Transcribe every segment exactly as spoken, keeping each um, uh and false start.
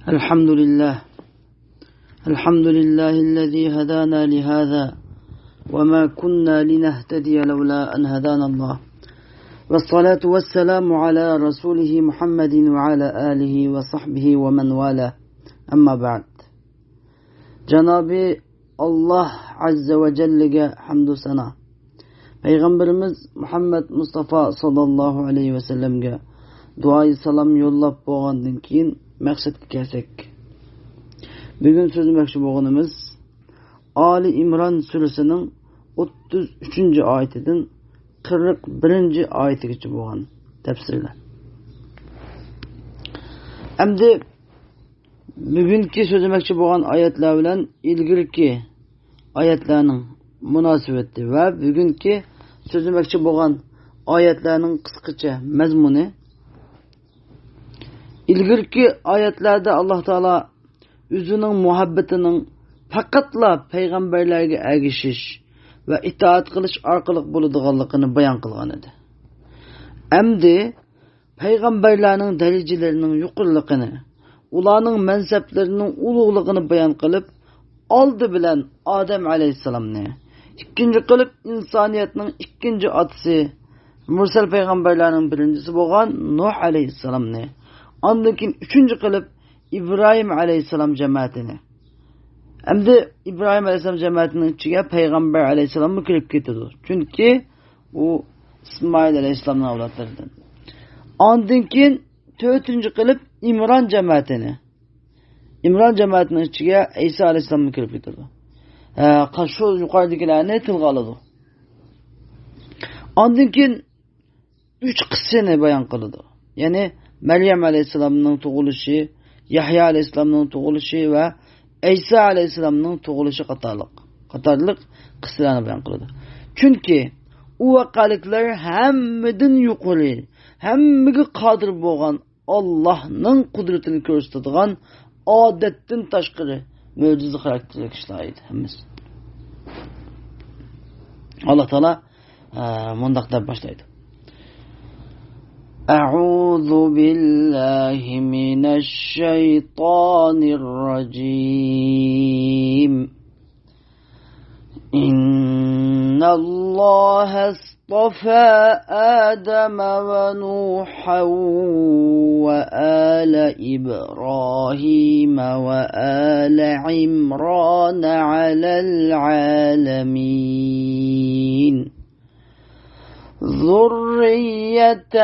الحمد لله. الحمد لله الذي هدانا لهذا وما كنا لنهتدي لولا أن هدانا الله. والصلاة والسلام على رسوله محمد وعلى آله وصحبه ومن والاه. أما بعد. جناب الله عز وجلگە حەمدۇ سانا. پەيغەمبىرىمىز مۇھەممەد مۇستافا ساللاللاھۇ ئەلەيھى ۋەسەللەمگە دۇئايى سالام يوللاپ بولغاندىن كېيىن مەقسەتكە كەلسەك. بۈگۈن سۆزلىمەكچى بولغىنىمىز ئالى ئىمران سۈرىسىنىڭ ئوتتۇز ئۈچىنچى ئايىتىدىن قىرىق بىرىنچى ئايىتىگىچە بولغان تەپسىرلەر. ئەمدى بۈگۈنكى سۆزلىمەكچى بولغان ئايەتلەر بىلەن ئىلگىرىكى ئايەتلەرنىڭ مۇناسىۋىتى ۋە بۈگۈنكى سۆزلىمەكچى بولغان ئايەتلەرنىڭ قىسقىچە مەزمۇنى. ئىلگىرىكى ئايەتلەردە ئاللاھ تائالا ئۆزىنىڭ مۇھەببىتىنىڭ پەقەتلا پەيغەمبەرلەرگە ئەگىشىش ۋە ئىتائەت قىلىش ئارقىلىق بولىدىغانلىقىنى بايان قىلغان ئىدى. ئەمدى پەيغەمبەرلەرنىڭ دەرىجىلىرىنىڭ يۇقىرىلىقىنى، ئۇلارنىڭ مەنسەپلىرىنىڭ ئۇلۇغلۇقىنى بايان قىلىپ، ئالدى بىلەن ئادەم ئەلەيھىسسالامنى، ئىككىنچى قىلىپ ئىنسانىيەتنىڭ ئىككىنچى ئاتىسى، مۇرسەل پەيغەمبەرلەرنىڭ بىرىنچىسى بولغان نۇھ ئەلەيھىسسالامنى، ئاندىن كېيىن ئۈچىنچى قىلىپ ئىبراھىم ئەلەيھىسسالام جەمەتىنى. ئەمدى ئىبراھىم ئەلەيھىسسالام جەمەتىنىڭ ئىچىگە پەيغەمبەر ئەلەيھىسسالاممۇ كىرىپ كېتىدۇ. چۈنكى ئۇ ئىسمائىل ئەلەيھىسسالامنىڭ ئەۋلادلىرىدىن. ئاندىن كېيىن تۆتىنچى قىلىپ ئىمران جەمەتىنى. ئىمران جەمەتىنىڭ ئىچىگە ئەيسا ئەلەيھىسسالاممۇ كىرىپ كېتىدۇ. ھە، قا-، شۇ يۇقىرىدىكىلەرنى تىلغا ئالىدۇ. ئاندىن كېيىن ئۈچ قىسسىنى بايان قىلىدۇ. يەنى مەريەم ئەلەيھىسسالامنىڭ تۇغۇلۇشى، يەھيا ئەلەيھىسسالامنىڭ تۇغۇلۇشى ۋە ئەيسا ئەلەيھىسسالامنىڭ تۇغۇلۇشى قاتارلىق، قاتارلىق قىسسىلەرنى بايان قىلىدۇ. چۈنكى ئۇ ۋەقەلىكلەر ھەممىدىن يۇقىرى، ھەممىگە قادىر بولغان ئاللاھنىڭ قۇدرىتىنى كۆرسىتىدىغان ئادەتتىن تاشقىرى مۆجىزە خاراكتېرلىك ئىشلار ئىدى ھەممىسى. ئاللاھ تائالا، ئە، مۇنداق دەپ باشلايدۇ. أعوذ بالله من الشيطان الرجيم. إن الله اصطفى آدم ونوحا وآل إبراهيم وآل عمران على العالمين. ذرية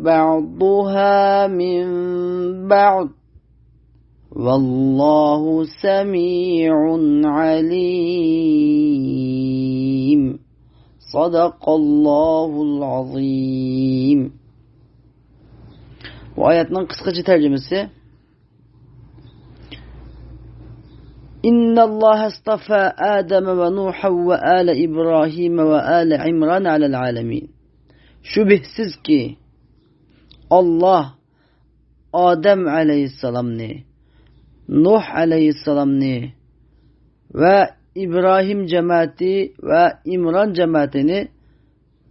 بعضها من بعض. والله سميع عليم. صدق الله العظيم. بۇ ئايەتنىڭ قىسقىچە تەرجىمىسى. إن الله اصطفى آدم ونوحا وآل إبراهيم وآل عمران على العالمين. شۈبھىسىزكى، ئاللاھ ئادەم ئەلەيھىسسالامنى، نۇھ ئەلەيھىسسالامنى ۋە ئىبراھىم جەمەتى ۋە ئىمران جەمەتىنى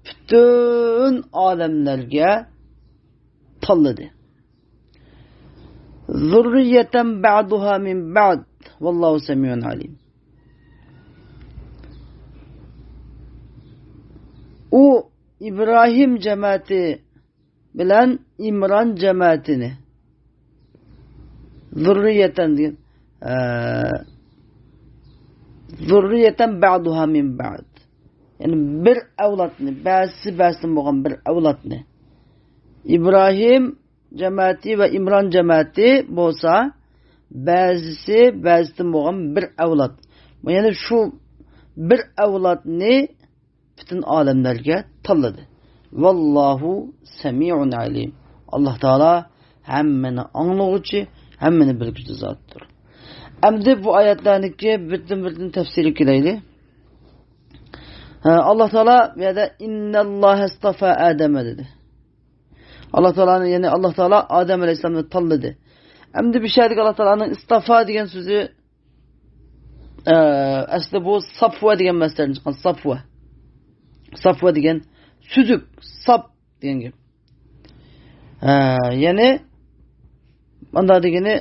پۈتۈن ئالەملەرگە تاللىدى. ذرية بعضها من بعض. والله سميع عليم. ئۇ ئىبراھىم جەمەتى بىلەن ئىمران جەمەتىنى، زۇررىيەتەن دېگەن، ئە، زۇررىيەتەن بەئدۇھا مىن بەئد. يەنى بىر ئەۋلادنى، بەزىسى بەزىسىدىن بولغان بىر ئەۋلادنى. ئىبراھىم جەمەتى ۋە ئىمران جەمەتى بولسا، بەزىسى بەزىسىدىن بولغان بىر ئەۋلاد. يەنى شۇ بىر ئەۋلادنى پۈتۈن ئالەملەرگە تاللىدى. ۋاللاھۇ سەمىئۇن ئەلىم. ئاللاھ تائالا ھەممىنى ئاڭلىغۇچى، ھەممىنى بىلگۈچى زاتتۇر. ئەمدى بۇ ئايەتلەرنىڭكى بىردىن-بىردىن تەپسىرىگە كېلەيلى. ھە، ئاللاھ تائالا بۇ يەردە «ئىننەللاھە ئىستافا ئادەمە» دېدى. ئاللاھ تائالانى، يەنى ئاللاھ تائالا ئادەم ئەلەيھىسسالامنى تاللىدى. ئەمدى بۇ يەردىكى ئاللاھ تائالانىڭ ئىستافا دېگەن سۆزى ئە، ئەسلى بۇ سافۋە دېگەن مەسدەردىن چىققان، سافۋە. سافۋە دېگەن سۈزۈك، ساپ دېگەن گەپ. ئە، يەنى ماندا دېگىنى،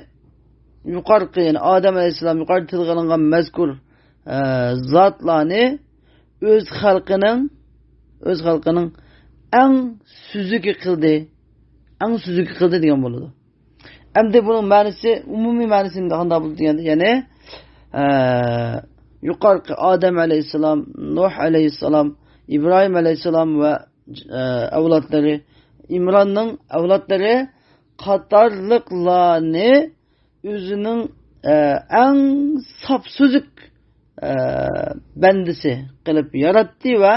يۇقارقى، يەنى ئادەم ئەلەيھىسسالام يۇقىرىدا تىلغا ئېلىنغان مەزكۇر، ئە، زاتلارنى ئۆز خەلقىنىڭ، ئۆز خەلقىنىڭ ئەڭ سۈزۈكى قىلدى، ئەڭ سۈزۈكى قىلدى دېگەن بولىدۇ. ئەمدى بۇنىڭ مەنىسى، ئومۇمىي مەنىسى قانداق بولىدۇ دېگەندە، يەنى، ئە، يۇقارقى ئادەم ئەلەيھىسسالام، نۇھ ئەلەيھىسسالام، ئىبراھىم ئەلەيھىسسالام ۋە، ئە، ئەۋلادلىرى، ئىمراننىڭ ئەۋلادلىرى قاتارلىقلارنى ئۆزىنىڭ، ئە، ئەڭ ساپسۈزۈك، ئە، بەندىسى قىلىپ ياراتتى ۋە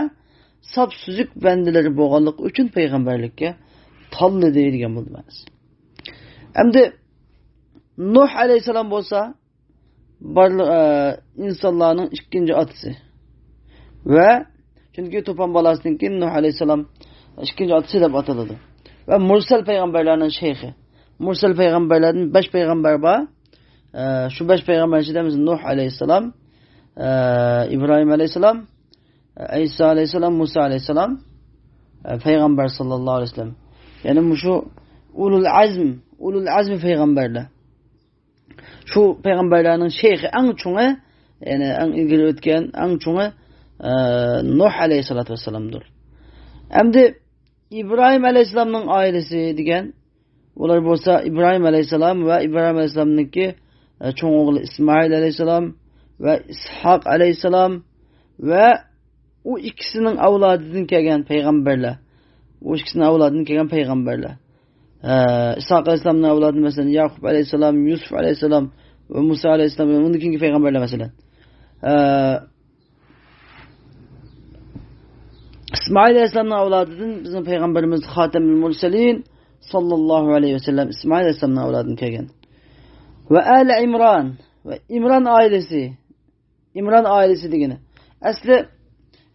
ساپسۈزۈك بەندىلىرى بولغانلىقى ئۈچۈن پەيغەمبەرلىككە تاللىدى دېگەن بولدى مەنىسى. ئەمدى نۇھ ئەلەيھىسسالام بولسا بارلىق، ئە، ئىنسانلارنىڭ ئىككىنچى ئاتىسى. ۋە چۈنكى توپان بالاسىدىن كېيىن نۇھ ئەلەيھىسسالام ئىككىنچى ئاتىسى دەپ ئاتىلىدۇ. ۋە مۇرسەل پەيغەمبەرلەرنىڭ شەيخى. مۇرسەل پەيغەمبەرلەردىن بەش پەيغەمبەر بار. ئە، شۇ بەش پەيغەمبەر ئىچىدە بىز نۇھ ئەلەيھىسسالام، ئە، ئىبراھىم ئەلەيھىسسالام، ئە، ئەيسا ئەلەيھىسسالام، مۇسا ئەلەيھىسسالام، ئە، پەيغەمبەر ساللاللاھۇ ئەلەيھى ۋەسەللەم. يەنى مۇشۇ ئۇلۇل ئەزم، ئۇلۇل ئەزم پەيغەمبەرلەر. شۇ پەيغەمبەرلەرنىڭ شەيخى، ئەڭ چوڭى، يەنى ئەڭ ئىلگىرى ئۆتكەن، ئەڭ چوڭى، ئە، نۇھ ئەلەيھىسسالاتۇ ۋەسسالامدۇر. ئەمدى ئىبراھىم ئەلەيھىسسالامنىڭ ئائىلىسى دېگەن، ئۇلار بولسا ئىبراھىم ئەلەيھىسسالام ۋە ئىبراھىم ئەلەيھىسسالامنىڭكى، ئە، چوڭ ئوغلى ئىسمائىل ئەلەيھىسسالام ۋە ئىسھاق ئەلەيھىسسالام ۋە ئۇ ئىككىسىنىڭ ئەۋلادىدىن كەلگەن پەيغەمبەرلەر. ئۇ ئىككىسىنىڭ ئەۋلادىدىن كەلگەن پەيغەمبەرلەر. ئە، ئىسھاق ئەلەيھىسسالامنىڭ ئەۋلادىدىن، مەسىلەن، ياقۇپ ئەلەيھىسسالام، يۈسۈپ ئەلەيھىسسالام ۋە مۇسا ئەلەيھىسسالام ۋە ئۇندىن كېيىنكى پەيغەمبەرلەر، مەسىلەن. ئە، ئىسمائىل ئەلەيھىسسالامنىڭ ئەۋلادىدىن بىزنىڭ پەيغەمبىرىمىز خاتەمۇل مۇرسەلىن ساللاللاھۇ ئەلەيھى ۋەسەللەم ئىسمائىل ئەلەيھىسسالامنىڭ ئەۋلادىدىن كەلگەن. ۋە ئالى ئىمران، ۋە ئىمران ئائىلىسى. ئىمران ئائىلىسى دېگىنى. ئەسلى،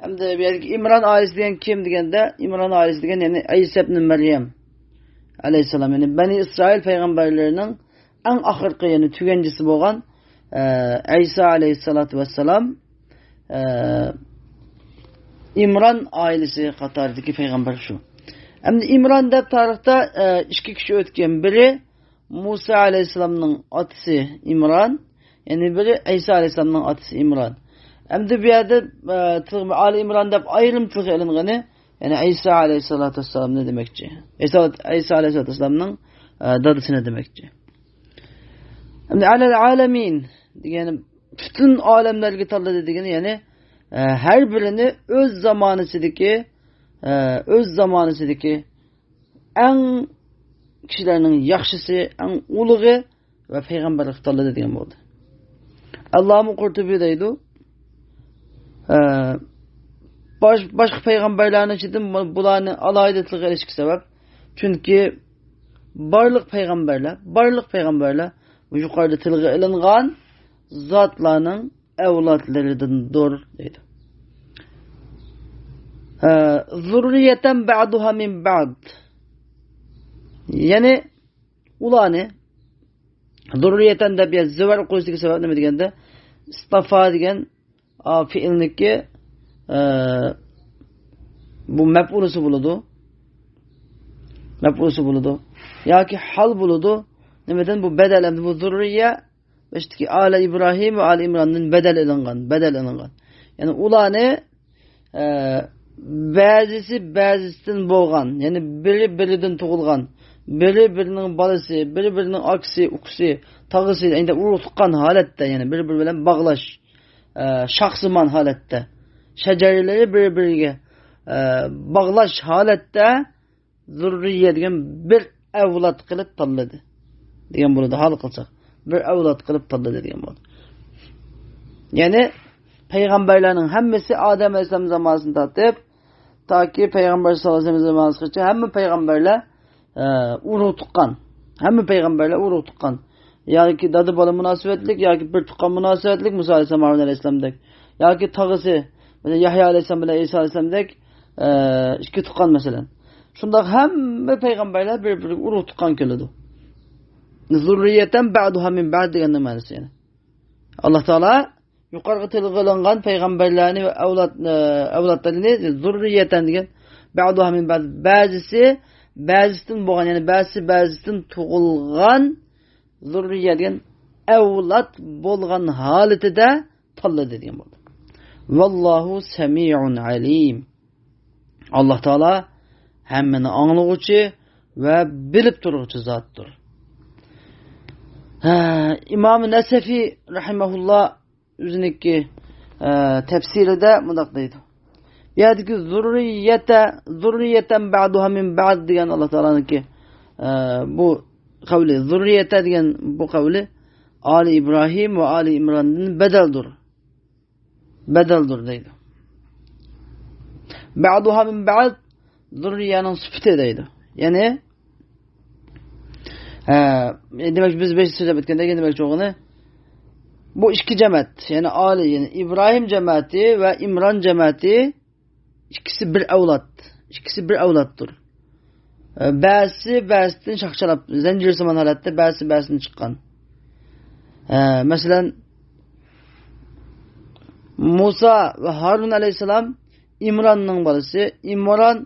ئەمدى بۇ يەردىكى ئىمران ئائىلىسى دېگەن كىم دېگەندە، ئىمران ئائىلىسى دېگەن، يەنى ئەيسا ئىبنى مەريەم ئەلەيھىسسالام، يەنى بەنى ئىسرائىل پەيغەمبەرلىرىنىڭ ئەڭ ئاخىرقى، يەنى تۈگەنچىسى بولغان، ئە، ئەيسا ئەلەيھىسسالاتۇ ۋەسسالام، ئە، ئىمران ئائىلىسى قاتارىدىكى پەيغەمبەر شۇ. ئەمدى ئىمران دەپ تارىختا، ئە، ئىككى كىشى ئۆتكەن. بىرى مۇسا ئەلەيھىسسالامنىڭ ئاتىسى ئىمران، يەنى بىرى ئەيسا ئەلەيھىسسالامنىڭ ئاتىسى ئىمران. ئەمدى بۇ يەردە، ئە، تىلغا، ئالى ئىمران دەپ ئايرىم تىلغا ئېلىنغىنى، يەنى ئەيسا ئەلەيھىسسالاتۇ ۋەسسالامنى دېمەكچى. ئەيسا، ئەيسا ئەلەيھىسسالاتۇ ۋەسسالامنىڭ، ئە، دادىسىنى دېمەكچى. ئەمدى ئەلەل ئالەمىن دېگەنى پۈتۈن ئالەملەرگە تاللىدى دېگىنى، يەنى، ئە، ھەر بىرىنى ئۆز زامانىسىدىكى، ئە، ئۆز زامانىسىدىكى ئەڭ كىشىلەرنىڭ ياخشىسى، ئەڭ ئۇلۇغى ۋە پەيغەمبەرلىككە تاللىدى دېگەن بولدى. ئاللامە قۇرتۇبى دەيدۇ، ئە، باش-، باشقا پەيغەمبەرلەرنىڭ ئىچىدىن بۇ-، بۇلارنى ئالاھىدە تىلغا ئېلىشقا سەۋەب، چۈنكى بارلىق پەيغەمبەرلەر، بارلىق پەيغەمبەرلەر يۇقىرىدا تىلغا ئېلىنغان زاتلارنىڭ ئەۋلادلىرىدىندۇر دەيدۇ. ئە، زۇررىيەتەن بەئدۇھا مىن بەئد. يەنى ئۇلارنى، زۇررىيەتەن دەپ يەنە زېۋەر قويۇشتىكى سەۋەب نېمە دېگەندە، ئىستافا دېگەن، ئا، پېئىلنىكى، ئە، بۇ مەپئۇلىسى بولىدۇ. مەپئۇلىسى بولىدۇ. ياكى ھال بولىدۇ. نېمىدىن بۇ بەدەل، ئەمدى بۇ زۇررىيە باشتىكى ئالە ئىبراھىم ۋە ئالە ئىمراندىن بەدەل ئېلىنغان، بەدەل ئېلىنغان. يەنى ئۇلارنى، ئە، بەزىسى بەزىسىدىن بولغان، يەنى بىرى بىرىدىن تۇغۇلغان، بىرى بىرىنىڭ بالىسى، بىرى بىرىنىڭ ئاكىسى، ئۇكىسى، تاغىسى، ئەندى ئۇرۇق تۇغقان ھالەتتە، يەنى بىر-بىرى بىلەن باغلاش، ئە، شاخسىمان ھالەتتە، شەجەرىلىرى بىر-بىرىگە، ئە، باغلاش ھالەتتە زۇررىيە دېگەن بىر ئەۋلاد قىلىپ تاللىدى دېگەن بولىدۇ، ھال قىلساق. بىر ئەۋلاد قىلىپ تاللىدى دېگەن بولىدۇ. يەنى پەيغەمبەرلەرنىڭ ھەممىسى ئادەم ئەلەيھىسسالام زامانىسىدىن تارتىپ، تاكى پەيغەمبەر ساللاللاھۇ ئەلەيھى ۋەسەللەم زامانىغىچە ھەممە پەيغەمبەرلەر، ئە، ئۇرۇق تۇغقان. ھەممە پەيغەمبەرلەر ئۇرۇق تۇغقان. ياكى دادا بالا مۇناسىۋەتلىك، ياكى بىر تۇغقان مۇناسىۋەتلىك، مۇسا ئەلەيھىسسالام، ھارۇن ئەلەيھىسسالامدەك. ياكى تاغىسى، مەسىلەن، يەھيا ئەلەيھىسسالام بىلەن ئەيسا ئەلەيھىسسالامدەك، ئە، ئىككى تۇغقان، مەسىلەن. شۇنداق ھەممە پەيغەمبەرلەر بىر-بىرىگە ئۇرۇق تۇغقان كېلىدۇ. زۇررىيەتەن بەئدۇھا مىن بەئد دېگەننىڭ مەنىسى يەنى. ئاللا تائالا يۇقىرىقى تىلغا ئېلىنغان پەيغەمبەرلەرنى ۋە ئەۋلاد-، ئە، ئەۋلادلىرىنى زۇررىيەتەن دېگەن، بەئدۇھا مىن بەئد، بەزىسى بەزىسىدىن بولغان، يەنى بەزىسى بەزىسىدىن تۇغۇلغان زۇررىيە دېگەن ئەۋلاد بولغان ھالىتىدە تاللىدى دېگەن بولدى. ۋاللاھۇ سەمىئۇن ئەلىم. ئاللاھ تائالا ھەممىنى ئاڭلىغۇچى ۋە بىلىپ تۇرغۇچى زاتتۇر. ھە، ئىمام نەسەفى رەھىمەھۇللا ئۆزىنىڭكى، ئە، تەپسىرىدە مۇنداق دەيدۇ. بۇ يەردىكى زۇررىيەتە، زۇررىيەتەن بەئدۇھا مىن بەئد دېگەن ئاللاھ تائالانىڭكى، ئە، بۇ قەۋلى، زۇررىيەتە دېگەن بۇ قەۋلى ئالى ئىبراھىم ۋە ئالى ئىمراندىن بەدەلدۇر. بەدەلدۇر دەيدۇ. بەئدۇھا مىن بەئد، زۇررىيەنىڭ سۈپىتى دەيدۇ. يەنى، ھە، دېمەك، بىز بەش سۆزلەپ ئۆتكەندەك، دېمەكچى بولغىنى، بۇ ئىككى جەمەت، يەنى ئالى، يەنى ئىبراھىم جەمەتى ۋە ئىمران جەمەتى ئىككىسى بىر ئەۋلاد. ئىككىسى بىر ئەۋلادتۇر. ئە، بەزىسى بەزىسىدىن شاخ-شالاپ، زەنجىرسىمان ھالەتتە بەزىسى بەزىسىدىن چىققان. ئە، مەسىلەن، مۇسا ۋە ھارۇن ئەلەيھىسسالام ئىمراننىڭ بالىسى، ئىمران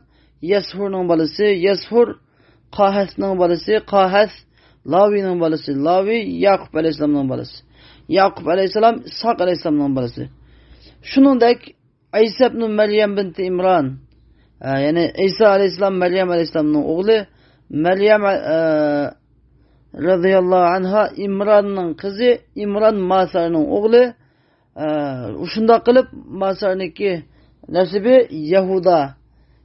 يەسھۇرنىڭ بالىسى، يەسھۇر قاھەسنىڭ بالىسى، قاھەس لاۋىنىڭ بالىسى، لاۋى ياقۇپ ئەلەيھىسسالامنىڭ بالىسى، ياقۇپ ئەلەيھىسسالام ئىسھاق ئەلەيھىسسالامنىڭ بالىسى. شۇنىڭدەك ئەيسا ئىبنۇ مەريەم بىنتى ئىمران، ئە، يەنى ئەيسا ئەلەيھىسسالام مەريەم ئەلەيھىسسالامنىڭ ئوغلى، مەريەم، ئە، رەزىياللاھۇ ئەنھا ئىمراننىڭ قىزى، ئىمران ماسارنىڭ ئوغلى. ئە، شۇنداق قىلىپ ماسارنىڭكى نەسىبى يەھۇدا،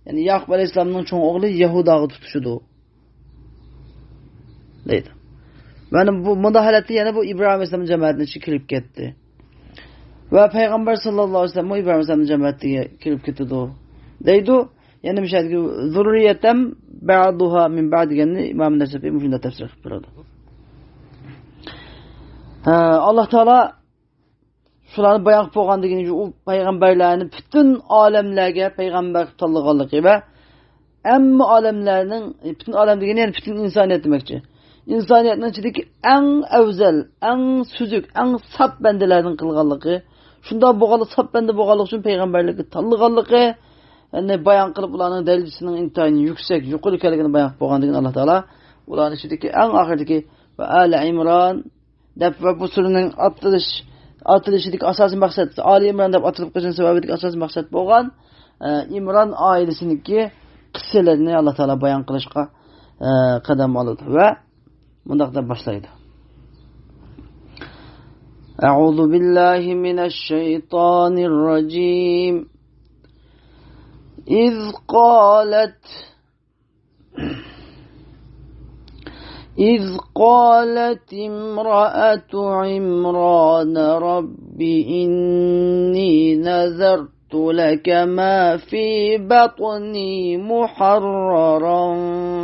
يەنى ياقۇپ ئەلەيھىسسالامنىڭ چوڭ ئوغلى يەھۇداغا تۇتىشىدۇ. دەيدۇ. مانا بۇ، مۇنداق ھالەتتە يەنە بۇ ئىبراھىم ئەلەيھىسسالام جەمەتىنىڭ ئىچىگە كىرىپ كەتتى. ۋە پەيغەمبەر ساللاللاھۇ ئەلەيھى ۋەسەللەممۇ ئىبراھىم ئەلەيھىسسالامنىڭ جەمەتىگە كىرىپ كېتىدۇ. دەيدۇ. يەنە مۇشۇ يەردىكى زۇررىيەتەن بەئدۇھا مىن بەئد دېگەننى ئىمام نەسەفى مۇشۇنداق تەپسىر قىلىپ بېرىدۇ. ھە، ئاللاھ تائالا شۇلارنى بايان قىلىپ بولغاندىن كېيىن، ئۇ پەيغەمبەرلەرنى پۈتۈن ئالەملەرگە پەيغەمبەر قىلىپ تاللىغانلىقى ۋە ھەممە ئالەملەرنىڭ، پۈتۈن ئالەم دېگىنى يەنى پۈتۈن ئىنسانىيەت دېمەكچى. ئىنسانىيەتنىڭ ئىچىدىكى ئەڭ ئەۋزەل، ئەڭ سۈزۈك، ئەڭ ساپ بەندىلەردىن قىلغانلىقى، شۇنداق بولغانلىق، ساپ بەندە بولغانلىقى ئۈچۈن پەيغەمبەرلىككە تاللىغانلىقى، يەنى بايان قىلىپ، ئۇلارنىڭ دەرىجىسىنىڭ ئىنتايىن يۈكسەك، يۇقىرى ئىكەنلىكىنى بايان قىلىپ بولغاندىن كېيىن، ئاللاھ تائالا ئۇلارنىڭ ئىچىدىكى ئەڭ ئاخىرىدىكى ۋە ئالى ئىمران دەپ ۋە بۇ سۈرىنىڭ ئاتىلىش، ئاتىلىشىدىكى ئاساسىي مەقسەت، ئالى ئىمران دەپ ئاتىلىپ قېلىشىنىڭ سەۋەبىدىكى ئاساسىي مەقسەت بولغان، ئە، ئىمران ئائىلىسىنىڭكى قىسسىلىرىنى ئاللاھ تائالا بايان قىلىشقا، ئە، قەدەم ئالىدۇ ۋە مۇنداق دەپ باشلايدۇ. أعوذ بالله من الشيطان الرجيم. إذ قالت إذ قالت امرأة عمران رب إني نذرت لك ما في بطني محررا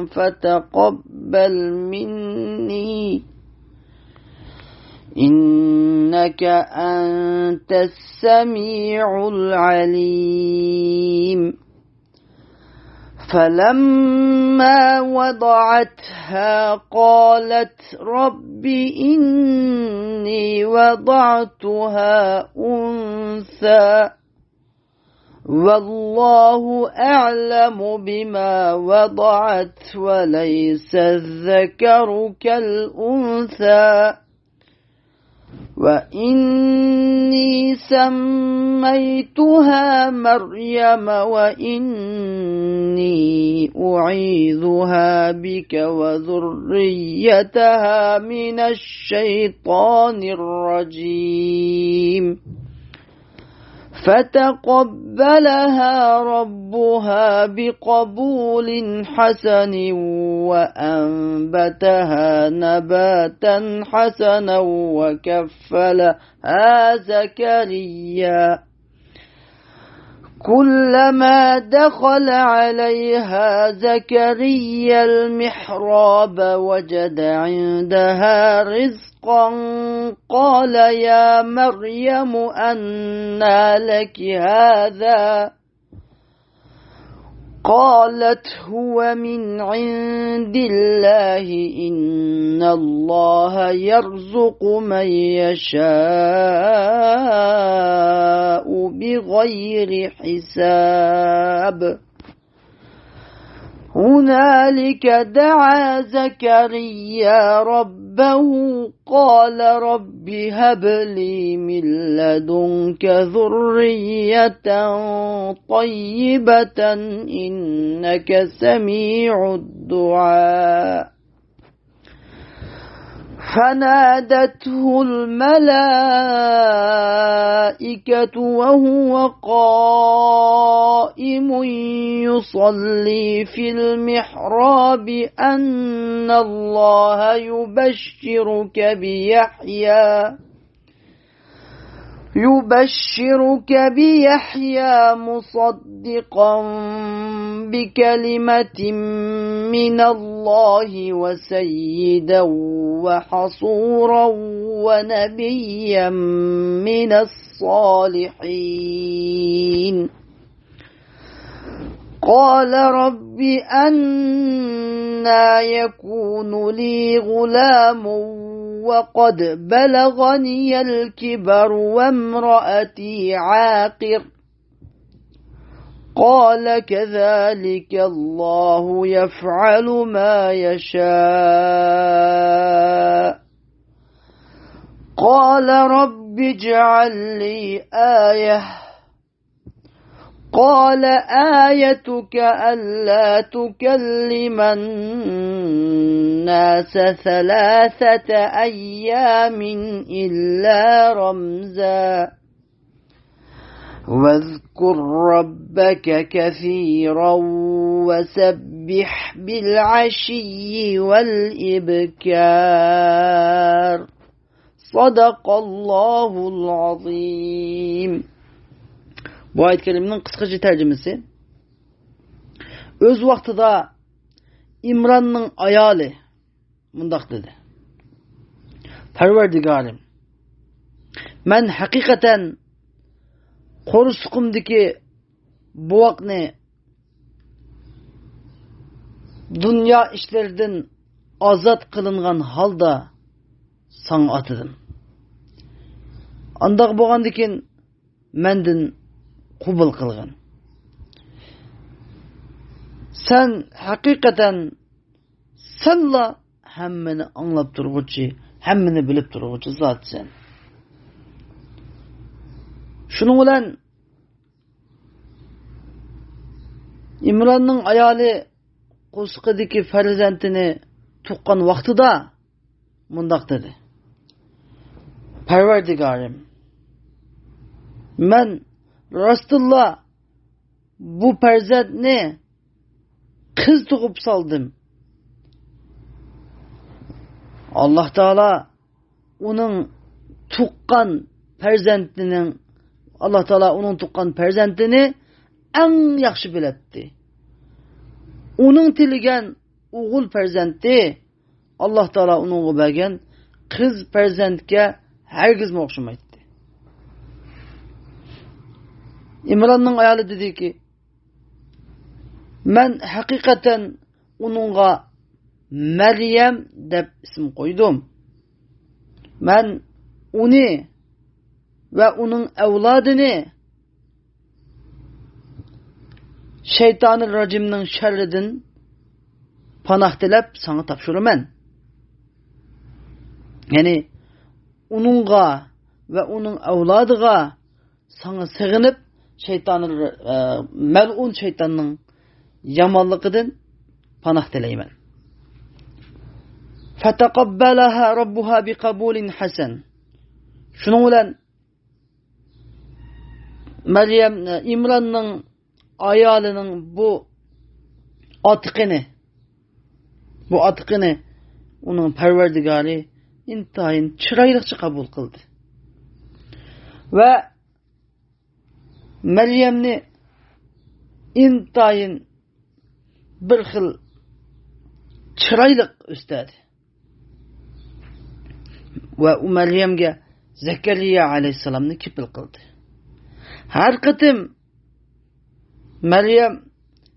فتقبل مني إنك أنت السميع العليم. فلما وضعتها قالت رب إني وضعتها أنثى والله أعلم بما وضعت وليس الذكر كالأنثى وإني سميتها مريم وإني أعيذها بك وذريتها من الشيطان الرجيم. فتقبلها ربها بقبول حسن وأنبتها نباتا حسنا وكفلها زكريا كلما دخل عليها زكريا المحراب وجد عندها رزقا قال يا مريم أنى لك هذا قالت هو من عند الله إن الله يرزق من يشاء بغير حساب هنالك دعا زكريا ربه قال رب هب لي من لدنك ذرية طيبة إنك سميع الدعاء. فنادته الملائكة وهو قائم يصلي في المحراب أن الله يبشرك بيحيى يبشرك بيحيى مصدقا بكلمة من الله وسيدا وحصورا ونبيا من الصالحين. قال رب أنى يكون لي غلام وقد بلغني الكبر وامرأتي عاقر. قال كذلك الله يفعل ما يشاء. قال رب اجعل لي آية. قال آيتك ألا تكلم الناس ثلاثة أيام إلا رمزا. واذكر ربك كثيرا وسبح بالعشي والإبكار. صدق الله العظيم. بۇ ئايەت كەرىمىنىڭ قىسقىچە تەرجىمىسى. ئۆز ۋاقتىدا ئىمراننىڭ ئايالى مۇنداق دېدى: پەرۋەردىگارىم، مەن ھەقىقەتەن قورسىقىمدىكى بوۋاقنى دۇنيا ئىشلىرىدىن ئازاد قىلىنغان ھالدا ساڭا ئاتىدىم. ئانداق بولغاندىكىن مەندىن قوبۇل قىلغىن. سەن ھەقىقەتەن سەنلا ھەممىنى ئاڭلاپ تۇرغۇچى، ھەممىنى بىلىپ تۇرغۇچى زاتسەن. شۇنىڭ بىلەن ئىمراننىڭ ئايالى قورسىقىدىكى پەرزەنتىنى تۇغقان ۋاقتىدا مۇنداق دېدى: پەرۋەردىگارىم، مەن راستتىنلا بۇ پەرزەنتنى قىز تۇغۇپ سالدىم. ئاللاھ تائالا ئۇنىڭ تۇغقان پەرزەنتىنىڭ، ئاللاھ تائالا ئۇنىڭ تۇغقان پەرزەنتىنى ئەڭ ياخشى بىلەتتى. ئۇنىڭ تىلىگەن ئوغۇل پەرزەنتى ئاللاھ تائالا ئۇنىڭغا بەرگەن قىز پەرزەنتكە ھەرگىزمۇ ئوخشىمايتتى. ئىمراننىڭ ئايالى دېدىكى، مەن ھەقىقەتەن ئۇنىڭغا مەريەم دەپ ئىسىم قويدۇم. مەن ئۇنى ۋە ئۇنىڭ ئەۋلادىنى شەيتانىر راجىمنىڭ شەررىدىن پاناھ تىلەپ ساڭا تاپشۇرىمەن. يەنى ئۇنىڭغا ۋە ئۇنىڭ ئەۋلادىغا ساڭا سېغىنىپ، شەيتانىر، ئە، مەلئۇن شەيتاننىڭ يامانلىقىدىن پاناھ تىلەيمەن. فَتَقَبَّلَهَا رَبُّهَا بِقَبُولٍ حَسَنٍ. شۇنىڭ بىلەن مەريەم، ئىمراننىڭ ئايالىنىڭ بۇ ئاتىقىنى، بۇ ئاتىقىنى ئۇنىڭ پەرۋەردىگارى ئىنتايىن چىرايلىقچە قوبۇل قىلدى. ۋە مەريەمنى ئىنتايىن بىر خىل چىرايلىق ئۆستۈردى. ۋە ئۇ مەريەمگە زەكەرىيا ئەلەيھىسسالامنى كېپىل قىلدى. ھەر قېتىم مەريەم،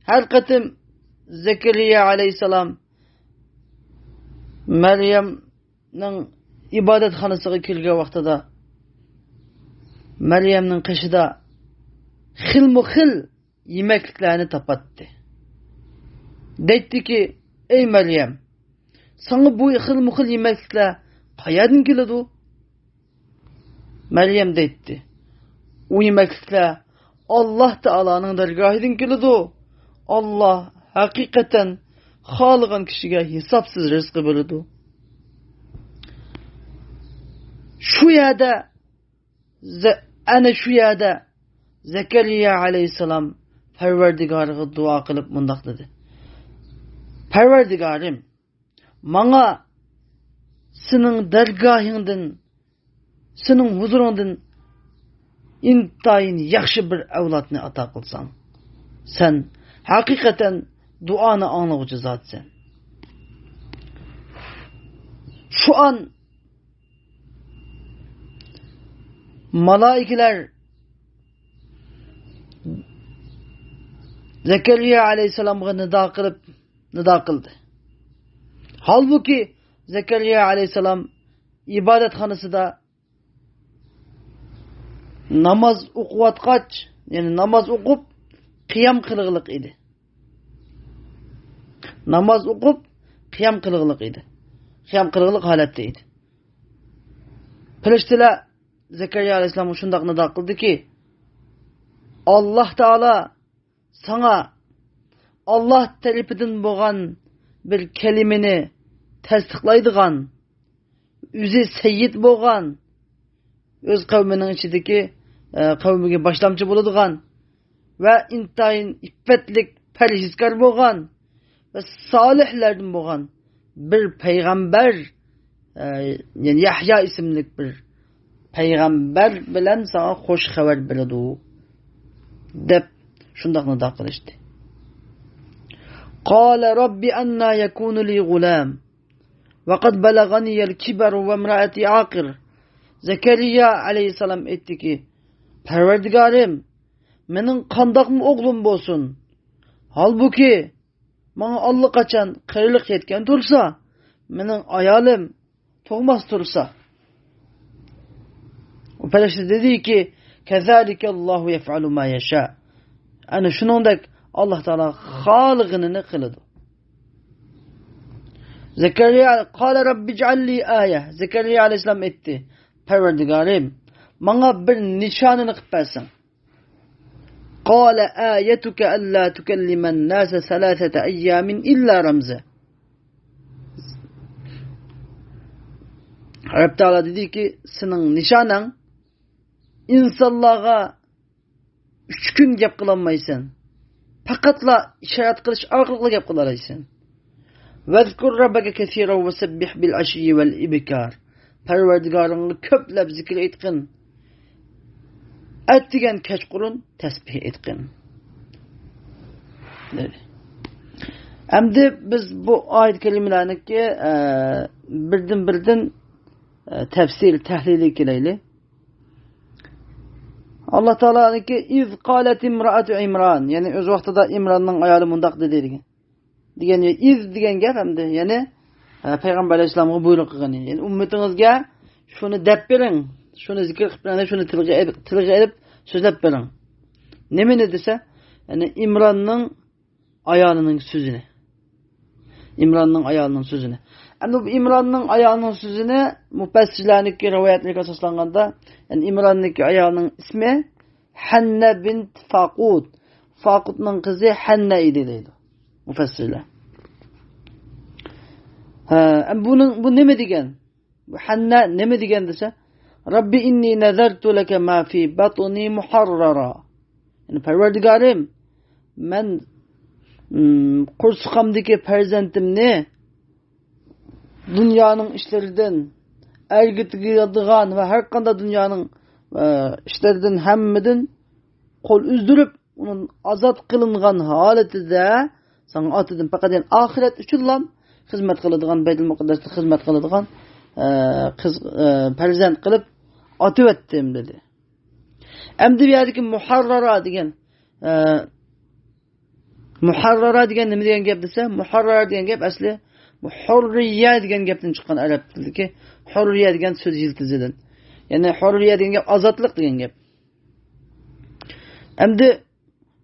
ھەر قېتىم زەكەرىيا ئەلەيھىسسالام مەريەمنىڭ ئىبادەتخانىسىغا كىرگەن ۋاقتىدا، مەريەمنىڭ قېشىدا خىلمۇ خىل يېمەكلىكلەرنى تاپاتتى. دەيتتىكى، ئەي مەريەم، ساڭا بۇ خىلمۇ خىل يېمەكلىكلەر قەيەردىن كېلىدۇ؟ مەريەم دەيتتى، ئۇ يېمەكلىكلەر ئاللاھ تائالانىڭ دەرگاھىدىن كېلىدۇ. ئاللاھ ھەقىقەتەن خالىغان كىشىگە ھېسابسىز رىزقى بېرىدۇ. شۇ يەردە، زە-، ئەنە شۇ يەردە زەكەرىيا ئەلەيھىسسالام پەرۋەردىگارىغا دۇئا قىلىپ مۇنداق دېدى: پەرۋەردىگارىم، ماڭا سېنىڭ دەرگاھىڭدىن، سېنىڭ ھۇزۇرۇڭدىن ئىنتايىن ياخشى بىر ئەۋلادنى ئاتا قىلساڭ، سەن ھەقىقەتەن دۇئانى ئاڭلىغۇچى زاتسەن. شۇ ئان مالائىكىلەر زەكەرىيا ئەلەيھىسسالامغا نىدا قىلىپ، نىدا قىلدى. ھالبۇكى، زەكەرىيا ئەلەيھىسسالام ئىبادەتخانىسىدا ناماز ئوقۇۋاتقاچ، يەنى ناماز ئوقۇپ، قىيام قىلغىلىق ئىدى. ناماز ئوقۇپ، قىيام قىلغىلىق ئىدى. قىيام قىلغىلىق ھالەتتە ئىدى. پەرىشتىلەر زەكەرىيا ئەلەيھىسسالامغا شۇنداق نىدا قىلدىكى، ئاللاھ تائالا ساڭا ئاللاھ تەرىپىدىن بولغان بىر كەلىمىنى تەستىقلايدىغان، ئۆزى سەييىد بولغان، ئۆز قەۋمىنىڭ ئىچىدىكى، ئە، قەۋمىگە باشلامچى بولىدىغان ۋە ئىنتايىن ئىپپەتلىك پەرھىزكار بولغان ۋە سالىھلاردىن بولغان بىر پەيغەمبەر، ئە، يەنى يەھيا ئىسىملىك بىر پەيغەمبەر بىلەن ساڭا خوش خەۋەر بېرىدۇ، دەپ شۇنداق نىدا قىلىشتى. قال رب أنى يكون لي غلام وقد بلغني الكبر وامرأتي عاقر. زەكەرىيا ئەلەيھىسسالام ئېيتتىكى، پەرۋەردىگارىم، مېنىڭ قانداقمۇ ئوغلۇم بولسۇن؟ ھالبۇكى، ماڭا ئاللىقاچان قېرىلىق يەتكەن تۇرسا، مېنىڭ ئايالىم تۇغماس تۇرسا. ئۇ پەرىشتە دېدىكى، كذلك الله يفعل ما يشاء. ئەنە شۇنىڭدەك ئاللاھ تائالا خالىغىنىنى قىلىدۇ. زەكەرىيا، قال رب اجعل لي آية. زەكەرىيا ئەلەيھىسسالام ئېيتتى، پەرۋەردىگارىم، ماڭا بىر نىشانىنى قىلىپ بەرسەڭ. قال آيتك ألا تكلم الناس ثلاثة أيام إلا رمزا. رەب تائالا دېدىكى، سېنىڭ نىشانەڭ، ئىنسانلارغا ئۈچ كۈن گەپ قىلالمايسەن. پەقەتلا ئىشارەت قىلىش ئارقىلىقلا گەپ قىلالايسەن. واذكر ربك كثيرا وسبح بالعشي والإبكار. پەرۋەردىگارىڭغا كۆپلەپ زىكىر ئېيتقىن. ئەتىگەن كەچقۇرۇن تەسبىھ ئېيتقىن. دېدى. ئەمدى بىز بۇ ئايەت كەرىمىلەرنىكى، ئە، بىردىن بىردىن، ئە، تەپسىر، تەھلىلى كېلەيلى. ئاللاھ تائالانىڭكى، إذ قالت امرأة عمران، يەنى ئۆز ۋاقتىدا ئىمراننىڭ ئايالى مۇنداق دېدى دېگەن. دېگەن، ئىز دېگەن گەپ ئەمدى، يەنى، ھە، پەيغەمبەر ئەلەيھىسسالامغا بۇيرۇق قىلغىنى. يەنى ئۈممىتىڭىزگە شۇنى دەپ بېرىڭ، شۇنى زىكىر قىلىپ بېرىڭ، شۇنى تىلغا ئېلىپ، تىلغا ئېلىپ سۆزلەپ بېرىڭ. نېمىنى دېسە، يەنى ئىمراننىڭ ئايالىنىڭ سۆزىنى. ئىمراننىڭ ئايالىنىڭ سۆزىنى. ئەمدى بۇ ئىمراننىڭ ئايالىنىڭ سۆزىنى مۇپەسسىرلەرنىڭكى رىۋايەتلىرىگە ئاساسلانغاندا، يەنى ئىمراننىڭكى ئايالىنىڭ ئىسمى ھەننە بىنت فاقۇت. فاقۇتنىڭ قىزى ھەننە ئىدى دەيدۇ مۇپەسسىرلەر. ھە، ئەم بۇنىڭ، بۇ نېمە دېگەن؟ بۇ ھەننە نېمە دېگەن دېسە، رب إني نذرت لك ما في بطني محررا. يەنى پەرۋەردىگارىم، مەن، ئىم، قورسىقىمدىكى پەرزەنتىمنى دۇنيانىڭ ئىشلىرىدىن، ئەرگە تېگىدىغان ۋە ھەر قانداق دۇنيانىڭ، ئە، ئىشلىرىدىن ھەممىدىن قول ئۈزدۈرۈپ، ئۇنىڭ ئازاد قىلىنغان ھالىتىدە ساڭا ئاتىدىم. پەقەت يەنى ئاخىرەت ئۈچۈنلا خىزمەت قىلىدىغان، بەيتۇل مۇقەددەستە خىزمەت قىلىدىغان، ئە، قىز، ئە، پەرزەنت قىلىپ ئاتىۋەتتىم، دېدى. ئەمدى بۇ يەردىكى مۇھەررەرە دېگەن، ئە، مۇھەررەرە دېگەن نېمە دېگەن گەپ دېسە، مۇھەررەرە دېگەن گەپ ئەسلى ھۇررىيە دېگەن گەپتىن چىققان، ئەرەب تىلىدىكى ھۇررىيە دېگەن سۆز يىلتىزىدىن. يەنى ھۇررىيە دېگەن گەپ ئازادلىق دېگەن گەپ. ئەمدى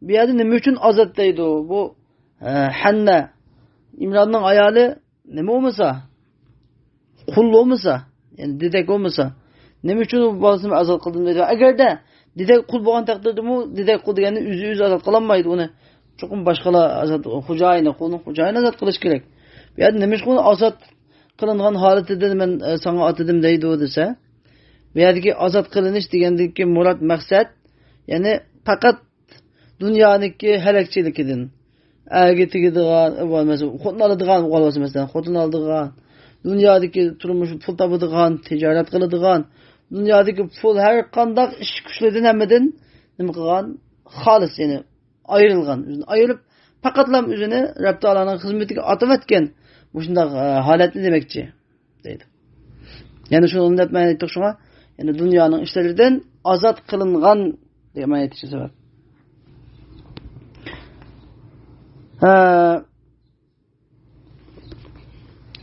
بۇ يەردە نېمە ئۈچۈن ئازاد دەيدۇ؟ بۇ، ئە، ھەننە، ئىمراننىڭ ئايالى نېمە بولمىسا، قۇل بولمىسا، يەنى دېدەك بولمىسا، نېمە ئۈچۈن ئۇ بالىسىنى ئازاد قىلدىم دەيدۇ. ئەگەردە دېدەك قۇل بولغان تەقدىردىمۇ، دېدەك قۇل دېگەننى ئۆزى ئۆزى ئازاد قىلالمايدۇ ئۇنى. چوقۇم باشقىلار ئازاد، خوجايىنى، قۇلنىڭ خوجايىنى ئازاد قىلىش كېرەك. بۇ يەردە نېمىشقا ئۇنى ئازاد قىلىنغان ھالىتىدە مەن، ئە، ساڭا ئاتىدىم دەيدۇ دېسە، بۇ يەردىكى ئازاد قىلىنىش دېگەندىكى مۇراد مەقسەت، يەنى پەقەت دۇنيانىڭكى ھەلەكچىلىكىدىن، ئەرگە تېگىدىغان، بولمىسا خوتۇن ئالىدىغان بولۇۋالسا، مەسىلەن، خوتۇن ئالىدىغان، دۇنيادىكى تۇرمۇش پۇل تاپىدىغان، تىجارەت قىلىدىغان، دۇنيادىكى پۇل ھەر قانداق ئىش كۈچلىرىدىن ھەممىدىن نېمە قىلغان؟ خالىس، يەنى ئايرىلغان، ئۆزىنى ئايرىپ، پەقەتلا ئۆزىنى رەب تائالانىڭ خىزمىتىگە ئاتىۋەتكەن مۇشۇنداق، ئە، ھالەتنى دېمەكچى دەيدۇ. يەنى شۇنى دەپ مەن ئېيتتۇق شۇڭا، يەنى دۇنيانىڭ ئىشلىرىدىن ئازاد قىلىنغان دەپ مەن ئېيتىشى سەۋەب. ھە،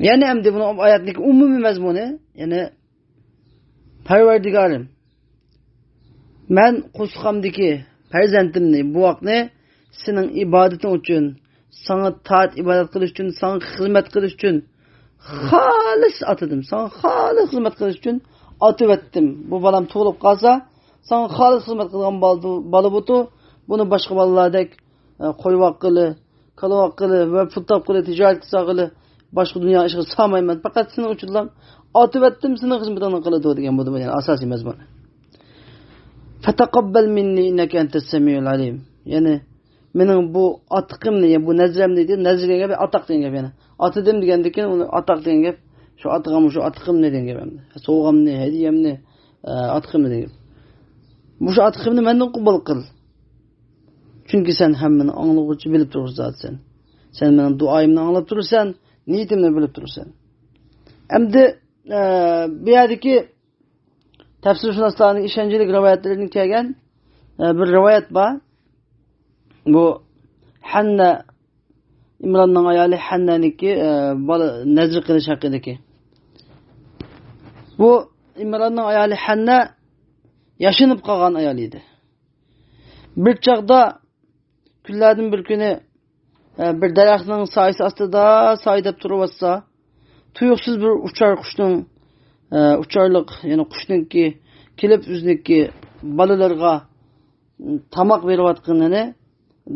يەنى ئەمدى بۇنىڭ ئايەتنىڭ ئومۇمىي مەزمۇنى، يەنى پەرۋەردىگارىم، مەن قورسىقىمدىكى پەرزەنتىمنى، بوۋاقنى سېنىڭ ئىبادىتىڭ ئۈچۈن، ساڭا تائەت ئىبادەت قىلىش ئۈچۈن، ساڭا خىزمەت قىلىش ئۈچۈن خالىس ئاتىدىم. ساڭا خالىس خىزمەت قىلىش ئۈچۈن ئاتىۋەتتىم. بۇ بالام تۇغۇلۇپ قالسا، ساڭا خالىس خىزمەت قىلغان بالا، بالا بۇتۇ، بۇنى باشقا بالىلاردەك، ئە، قوي باققىلى، كالا باققىلى ۋە پۇل تاپقىلى، تىجارەتكە سالغىلى، باشقا دۇنيا ئىشىغا سالمايمەن. پەقەت سېنىڭ ئۈچۈنلا ئاتىۋەتتىم، سېنىڭ خىزمىتىڭنى قىلىدۇ دېگەن بۇ، يەنى ئاساسىي مەزمۇن. فتقبل مني إنك أنت السميع العليم. يەنى مېنىڭ بۇ ئاتىقىمنى، يەنى بۇ نەزرەمنى دېدى، نەزر دېگەن گەپ ئاتاق دېگەن گەپ يەنە. ئاتىدىم دېگەندىن كېيىن ئۇنى ئاتاق دېگەن گەپ، شۇ ئاتىغان مۇشۇ ئاتىقىمنى دېگەن گەپ ئەمدى. سوۋغامنى، ھەدىيەمنى، ئە، ئاتىقىمنى دېگەن گەپ. مۇشۇ ئاتىقىمنى مەندىن قوبۇل قىل. چۈنكى سەن ھەممىنى ئاڭلىغۇچى، بىلىپ تۇرغۇچى زاتسەن. سەن مېنىڭ دۇئايىمنى ئاڭلاپ تۇرىسەن، نىيىتىمنى بىلىپ تۇرىسەن. ئەمدى، ئە، بۇ يەردىكى تەپسىرشۇناسلارنىڭ ئىشەنچلىك رىۋايەتلىرىدىن كەلگەن، ئە، بىر رىۋايەت بار. بۇ ھەننە، ئىمراننىڭ ئايالى ھەننەنىڭكى، ئە، بالا نەزر قىلىش ھەققىدىكى. بۇ ئىمراننىڭ ئايالى ھەننە ياشىنىپ قالغان ئايال ئىدى. بىر چاغدا كۈنلەردىن بىر كۈنى، ئە، بىر دەرەخنىڭ سايىسى ئاستىدا سايىداپ تۇرۇۋاتسا، تۇيۇقسىز بىر ئۇچار قۇشنىڭ، ئە، ئۇچارلىق، يەنى قۇشنىڭكى كېلىپ ئۆزىنىڭكى بالىلىرىغا تاماق بېرىۋاتقىنىنى،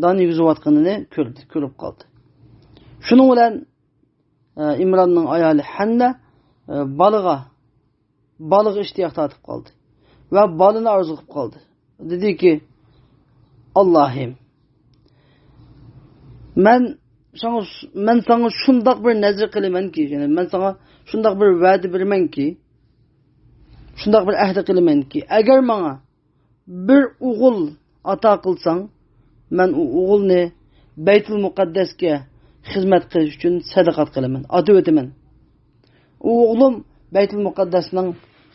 دان يېگۈزۈۋاتقىنىنى كۆردى، كۆرۈپ قالدى. شۇنىڭ بىلەن، ئە، ئىمراننىڭ ئايالى ھەننە، ئە، بالىغا بالىغا ئىشتىياق تارتىپ قالدى ۋە بالىنى ئارزۇ قىلىپ قالدى. دېدىكى، ئاللاھىم، مەن ساڭا، مەن ساڭا شۇنداق بىر نەزر قىلىمەنكى، يەنى مەن ساڭا شۇنداق بىر ۋەدە بېرىمەنكى، شۇنداق بىر ئەھدە قىلىمەنكى، ئەگەر ماڭا بىر ئوغۇل ئاتا قىلساڭ، مەن ئۇ ئوغۇلنى بەيتۇل مۇقەددەسكە خىزمەت قىلىش ئۈچۈن سەدىقە قىلىمەن، ئاتىۋېتىمەن. ئۇ ئوغلۇم بەيتۇل مۇقەددەسنىڭ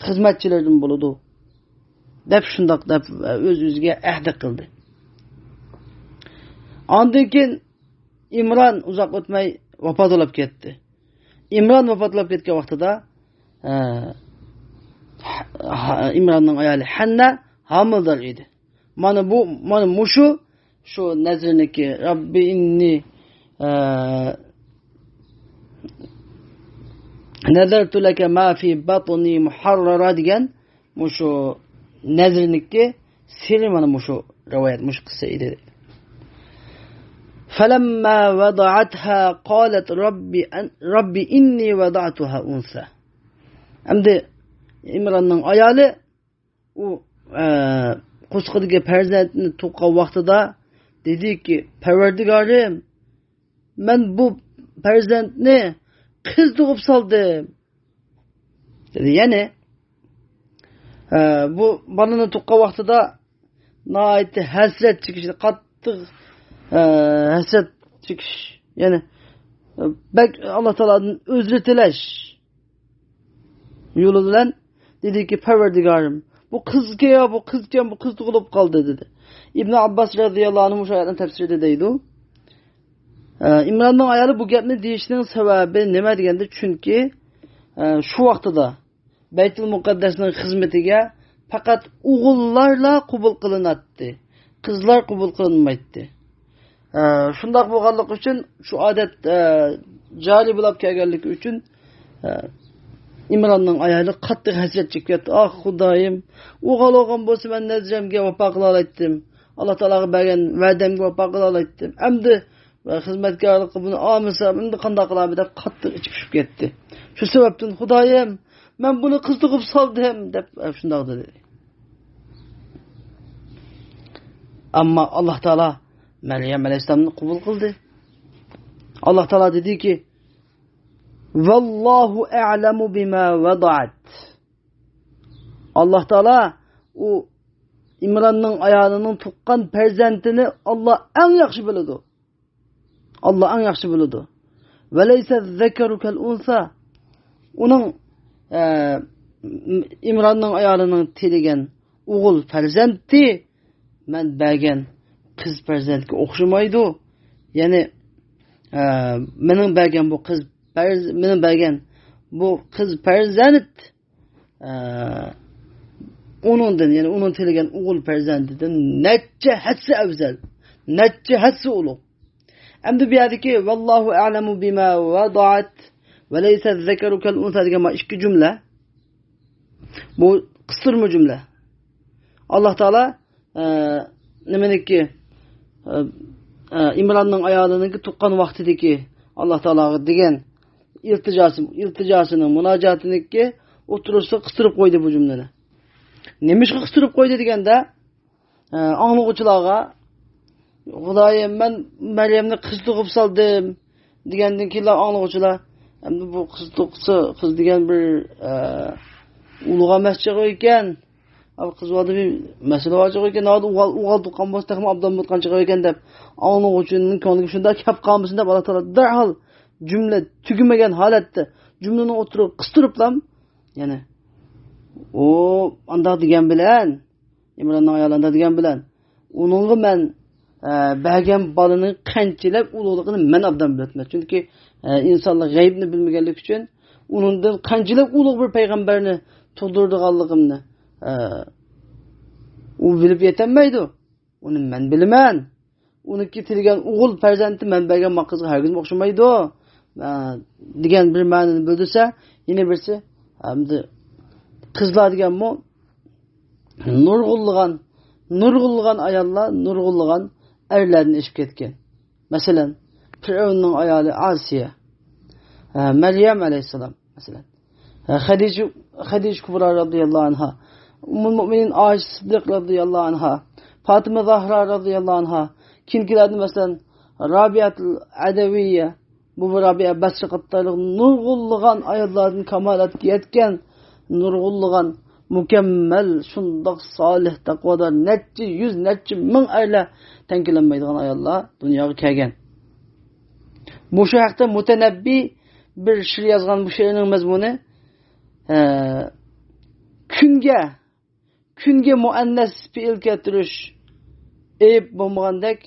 خىزمەتچىلىرىدىن بولىدۇ، دەپ شۇنداق دەپ ئۆز-ئۆزىگە ئەھدە قىلدى. ئاندىن كېيىن ئىمران ئۇزاق ئۆتمەي ۋاپات بولۇپ كەتتى. ئىمران ۋاپات بولۇپ كەتكەن ۋاقتىدا، ئە، ھە-، ئىمراننىڭ ئايالى ھەننە ھامىلىدار ئىدى. مانا بۇ، مانا مۇشۇ، شۇ نەزرىنىكى، رەببى ئىننى، ئە، نەزەرتۇ لەكە ما فى بەتنى مۇھەررەرە دېگەن مۇشۇ نەزرىنىكى سىرى مانا مۇشۇ رىۋايەت، مۇشۇ قىسسە ئىدى. فەلەممە ۋەدەئەتھا قالەت رەببى ئەن-، رەببى ئىننى ۋەدەئتۇھا ئۇنسا. ئەمدى ئىمراننىڭ ئايالى ئۇ، ئە، قورسىقىدىكى پەرزەنتنى تۇغقان ۋاقتىدا دېدىكى، پەرۋەردىگارىم، مەن بۇ پەرزەنتنى قىز تۇغۇپ سالدىم، دېدى. يەنى، ئە، بۇ بالىنى تۇغقان ۋاقتىدا ناھايىتى ھەسرەت چېكىش، قاتتىق، ئە، ھەسرەت چېكىش، يەنى، ئە، بەك ئاللا تائالادىن ئۆزرە تىلەش يولى بىلەن دېدىكى، پەرۋەردىگارىم، بۇ قىزكەن، بۇ قىزكەن، بۇ قىز تۇغۇلۇپ قالدى، دېدى. ئىبن ئابباس رەزىياللاھۇ ئەنھۇ شۇ ئايەتنىڭ تەپسىرىدە دەيدۇ، ئە، ئىمراننىڭ ئايالى بۇ گەپنى دېيىشىنىڭ سەۋەبى نېمە دېگەندە، چۈنكى، ئە، شۇ ۋاقتىدا بەيتۇل مۇقەددەسنىڭ خىزمىتىگە پەقەت ئوغۇللارلا قوبۇل قىلىناتتى، قىزلار قوبۇل قىلىنمايتتى. ئە، شۇنداق بولغانلىقى ئۈچۈن، شۇ ئادەت، ئە، جارى بولاپ كەلگەنلىكى ئۈچۈن، ئە، ئىمراننىڭ ئايالى قاتتىق ھەسرەت چېكىپ كەتتى. ئاھ، خۇدايىم، ئوغۇل بولغان بولسا، مەن نەزىرىمگە ۋاپا قىلالايتتىم. ئاللا تائالاغا بەرگەن ۋەدەمگە ۋاپا قىلالايتتىم. ئەمدى ۋە خىزمەتكارلىققا بۇنى ئالمىسام، ئەمدى قانداق قىلامەن دەپ قاتتىق ئىچى پۇشۇپ كەتتى. شۇ سەۋەبتىن، خۇدايىم، مەن بۇنى قىز تۇغۇپ سالدىم دەپ، ئە، شۇنداق دېدى. ئەمما ئاللا تائالا مەريەم ئەلەيھىسسالامنى قوبۇل قىلدى. ئاللا تائالا دېدىكى، ۋاللاھۇ ئەلەمۇ بىما ۋەدەئەت. ئاللا تائالا ئۇ ئىمراننىڭ ئايالىنىڭ تۇغقان پەرزەنتىنى ئاللا ئەڭ ياخشى بىلىدۇ. ئاللا ئەڭ ياخشى بىلىدۇ. ۋەلەيسە زەكەرۇ كەل ئۇنسا. ئۇنىڭ، ئە، ئىمراننىڭ ئايالىنىڭ تىلىگەن ئوغۇل پەرزەنتى مەن بەرگەن قىز پەرزەنتكە ئوخشىمايدۇ. يەنى، ئە، مېنىڭ بەرگەن بۇ قىز پەرز-، مېنىڭ بەرگەن بۇ قىز پەرزەنت، ئە، ئۇنىڭدىن، يەنى ئۇنىڭ تىلىگەن ئوغۇل پەرزەنتىدىن نەچچە ھەسسە ئەۋزەل، نەچچە ھەسسە ئۇلۇغ. ئەمدى بۇ يەردىكى ۋاللاھۇ ئەلەمۇ بىما ۋەدەئەت ۋە لەيسە زەكەرۇ كەل ئۇنسا دېگەن بۇ ئىككى جۈملە. بۇ قىستۇرما جۈملە. ئاللا تائالا، ئە، نېمىنىكى، ئە، ئە، ئىمراننىڭ ئايالىنىڭكى تۇغقان ۋاقتىدىكى ئاللا تائالاغا دېگەن ئىلتىجاسى، ئىلتىجاسىنىڭ، مۇناجاتىنىڭكى ئوتتۇرىسىغا قىستۇرۇپ قويدى بۇ جۈملىنى. نېمىشقا قىستۇرۇپ قويدى دېگەندە، ئە، ئاڭلىغۇچىلارغا، خۇدايىم، مەن مەريەمنى قىز تۇغۇپ سالدىم، دېگەندىن كېيىنلا ئاڭلىغۇچىلار، ئەمدى بۇ قىز تۇغسا، قىز دېگەن بىر، ئە، ئۇلۇغ ئەمەس چىقىدىكەن، ئا، قىز بالىدا بىر مەسىلە بار چىقىدىكەن، ناۋادا ئوغۇل، ئوغۇل تۇغقان بولسا تېخىمۇ ئابدان بولىدىغان چىقىدىكەن دەپ، ئاڭلىغۇچىنىڭ كۆڭلىگە شۇنداق كەپ قالمىسۇن دەپ، ئاللا تائالا دەرھال جۈملە تۈگىمىگەن ھالەتتە جۈملىنىڭ ئوتتۇرىغا قىستۇرۇپلا، يەنى، ئۇ ئانداق دېگەن بىلەن، ئىمراننىڭ ئايالىندا دېگەن بىلەن، ئۇنىڭغا مەن، ئە، بەرگەن بالىنىڭ قانچىلىك ئۇلۇغلۇقىنى مەن ئابدان بىلىمەن. چۈنكى، ئە، ئىنسانلار غەيىبنى بىلمىگەنلىكى ئۈچۈن، ئۇنىڭدىن قانچىلىك ئۇلۇغ بىر پەيغەمبەرنى تۇغدۇرىدىغانلىقىمنى، ئە، ئۇ بىلىپ يېتەلمەيدۇ. ئۇنى مەن بىلىمەن. ئۇنىڭكى تىلىگەن ئوغۇل پەرزەنتى مەن بەرگەن ما قىزغا ھەرگىزمۇ ئوخشىمايدۇ، ئە، دېگەن بىر مەنىنى بىلدۈرسە، يەنە بىرسى، ئەمدى قىزلار دېگەنمۇ نۇرغۇنلىغان، نۇرغۇنلىغان ئاياللار، نۇرغۇنلىغان ئەرلەردىن ئېشىپ كەتكەن. مەسىلەن، پىرئەۋننىڭ ئايالى ئاسىيە، ئە، مەريەم ئەلەيھىسسالام، مەسىلەن، ئە، خەدىجە، خەدىجە كۇبرا رازىياللاھۇ ئەنھا، ئۇممۇل مۇئمىنىن ئائىشە سىددىق رازىياللاھۇ ئەنھا، پاتىمە زەھرا رازىياللاھۇ ئەنھا، كېيىنكىلەردىن، مەسىلەن، رابىئەتۇل ئەدەۋىيە، بۇ رابىئە بەسرى قاتارلىق نۇرغۇنلىغان ئاياللاردىن كامالەتكە يەتكەن، نۇرغۇنلىغان مۇكەممەل، شۇنداق سالىھ، تەقۋادار، نەچچە يۈز، نەچچە مىڭ ئەرلەر تەڭ كېلەلمەيدىغان ئاياللار دۇنياغا كەلگەن. مۇشۇ ھەقتە مۇتەنەببى بىر شېئىر يازغان. بۇ شېئىرنىڭ مەزمۇنى، ئە، كۈنگە، كۈنگە مۇئەننەس پېئىل كەلتۈرۈش ئەيىب بولمىغاندەك،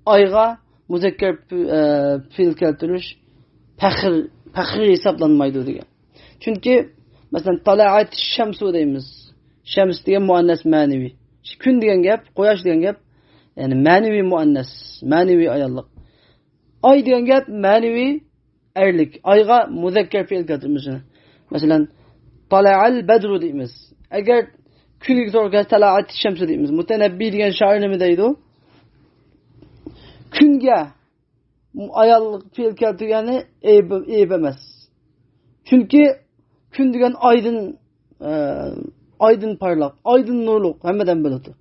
ئايغا مۇزەككەر پې-، ئە، پېئىل كەلتۈرۈش پەخىر، پەخىر ھېسابلانمايدۇ دېگەن. چۈنكى، مەسىلەن، تالەئەت شەمسۇ دەيمىز. شەمس دېگەن مۇئەننەس مەنىۋى. كۈن دېگەن گەپ، قۇياش دېگەن گەپ، يەنى مەنىۋى مۇئەننەس، مەنىۋى ئاياللىق. ئاي دېگەن گەپ مەنىۋى ئەرلىك. ئايغا مۇزەككەر پېئىل كەلتۈرمىسىنى. مەسىلەن، تالەئەل بەدرۇ دەيمىز. ئەگەر كۈنگە توغرا كەلسە، تالەئەت شەمسۇ دەيمىز. مۇتەنەببى دېگەن شائىر نېمە دەيدۇ؟ كۈنگە ئاياللىق پېئىل كەلتۈرگەننى ئەيىب، ئەيىب ئەمەس. چۈنكى كۈن دېگەن ئايدىن، ئە، ئايدىن پارلاق، ئايدىن نۇرلۇق، ھەممىدىن بىلىدۇ.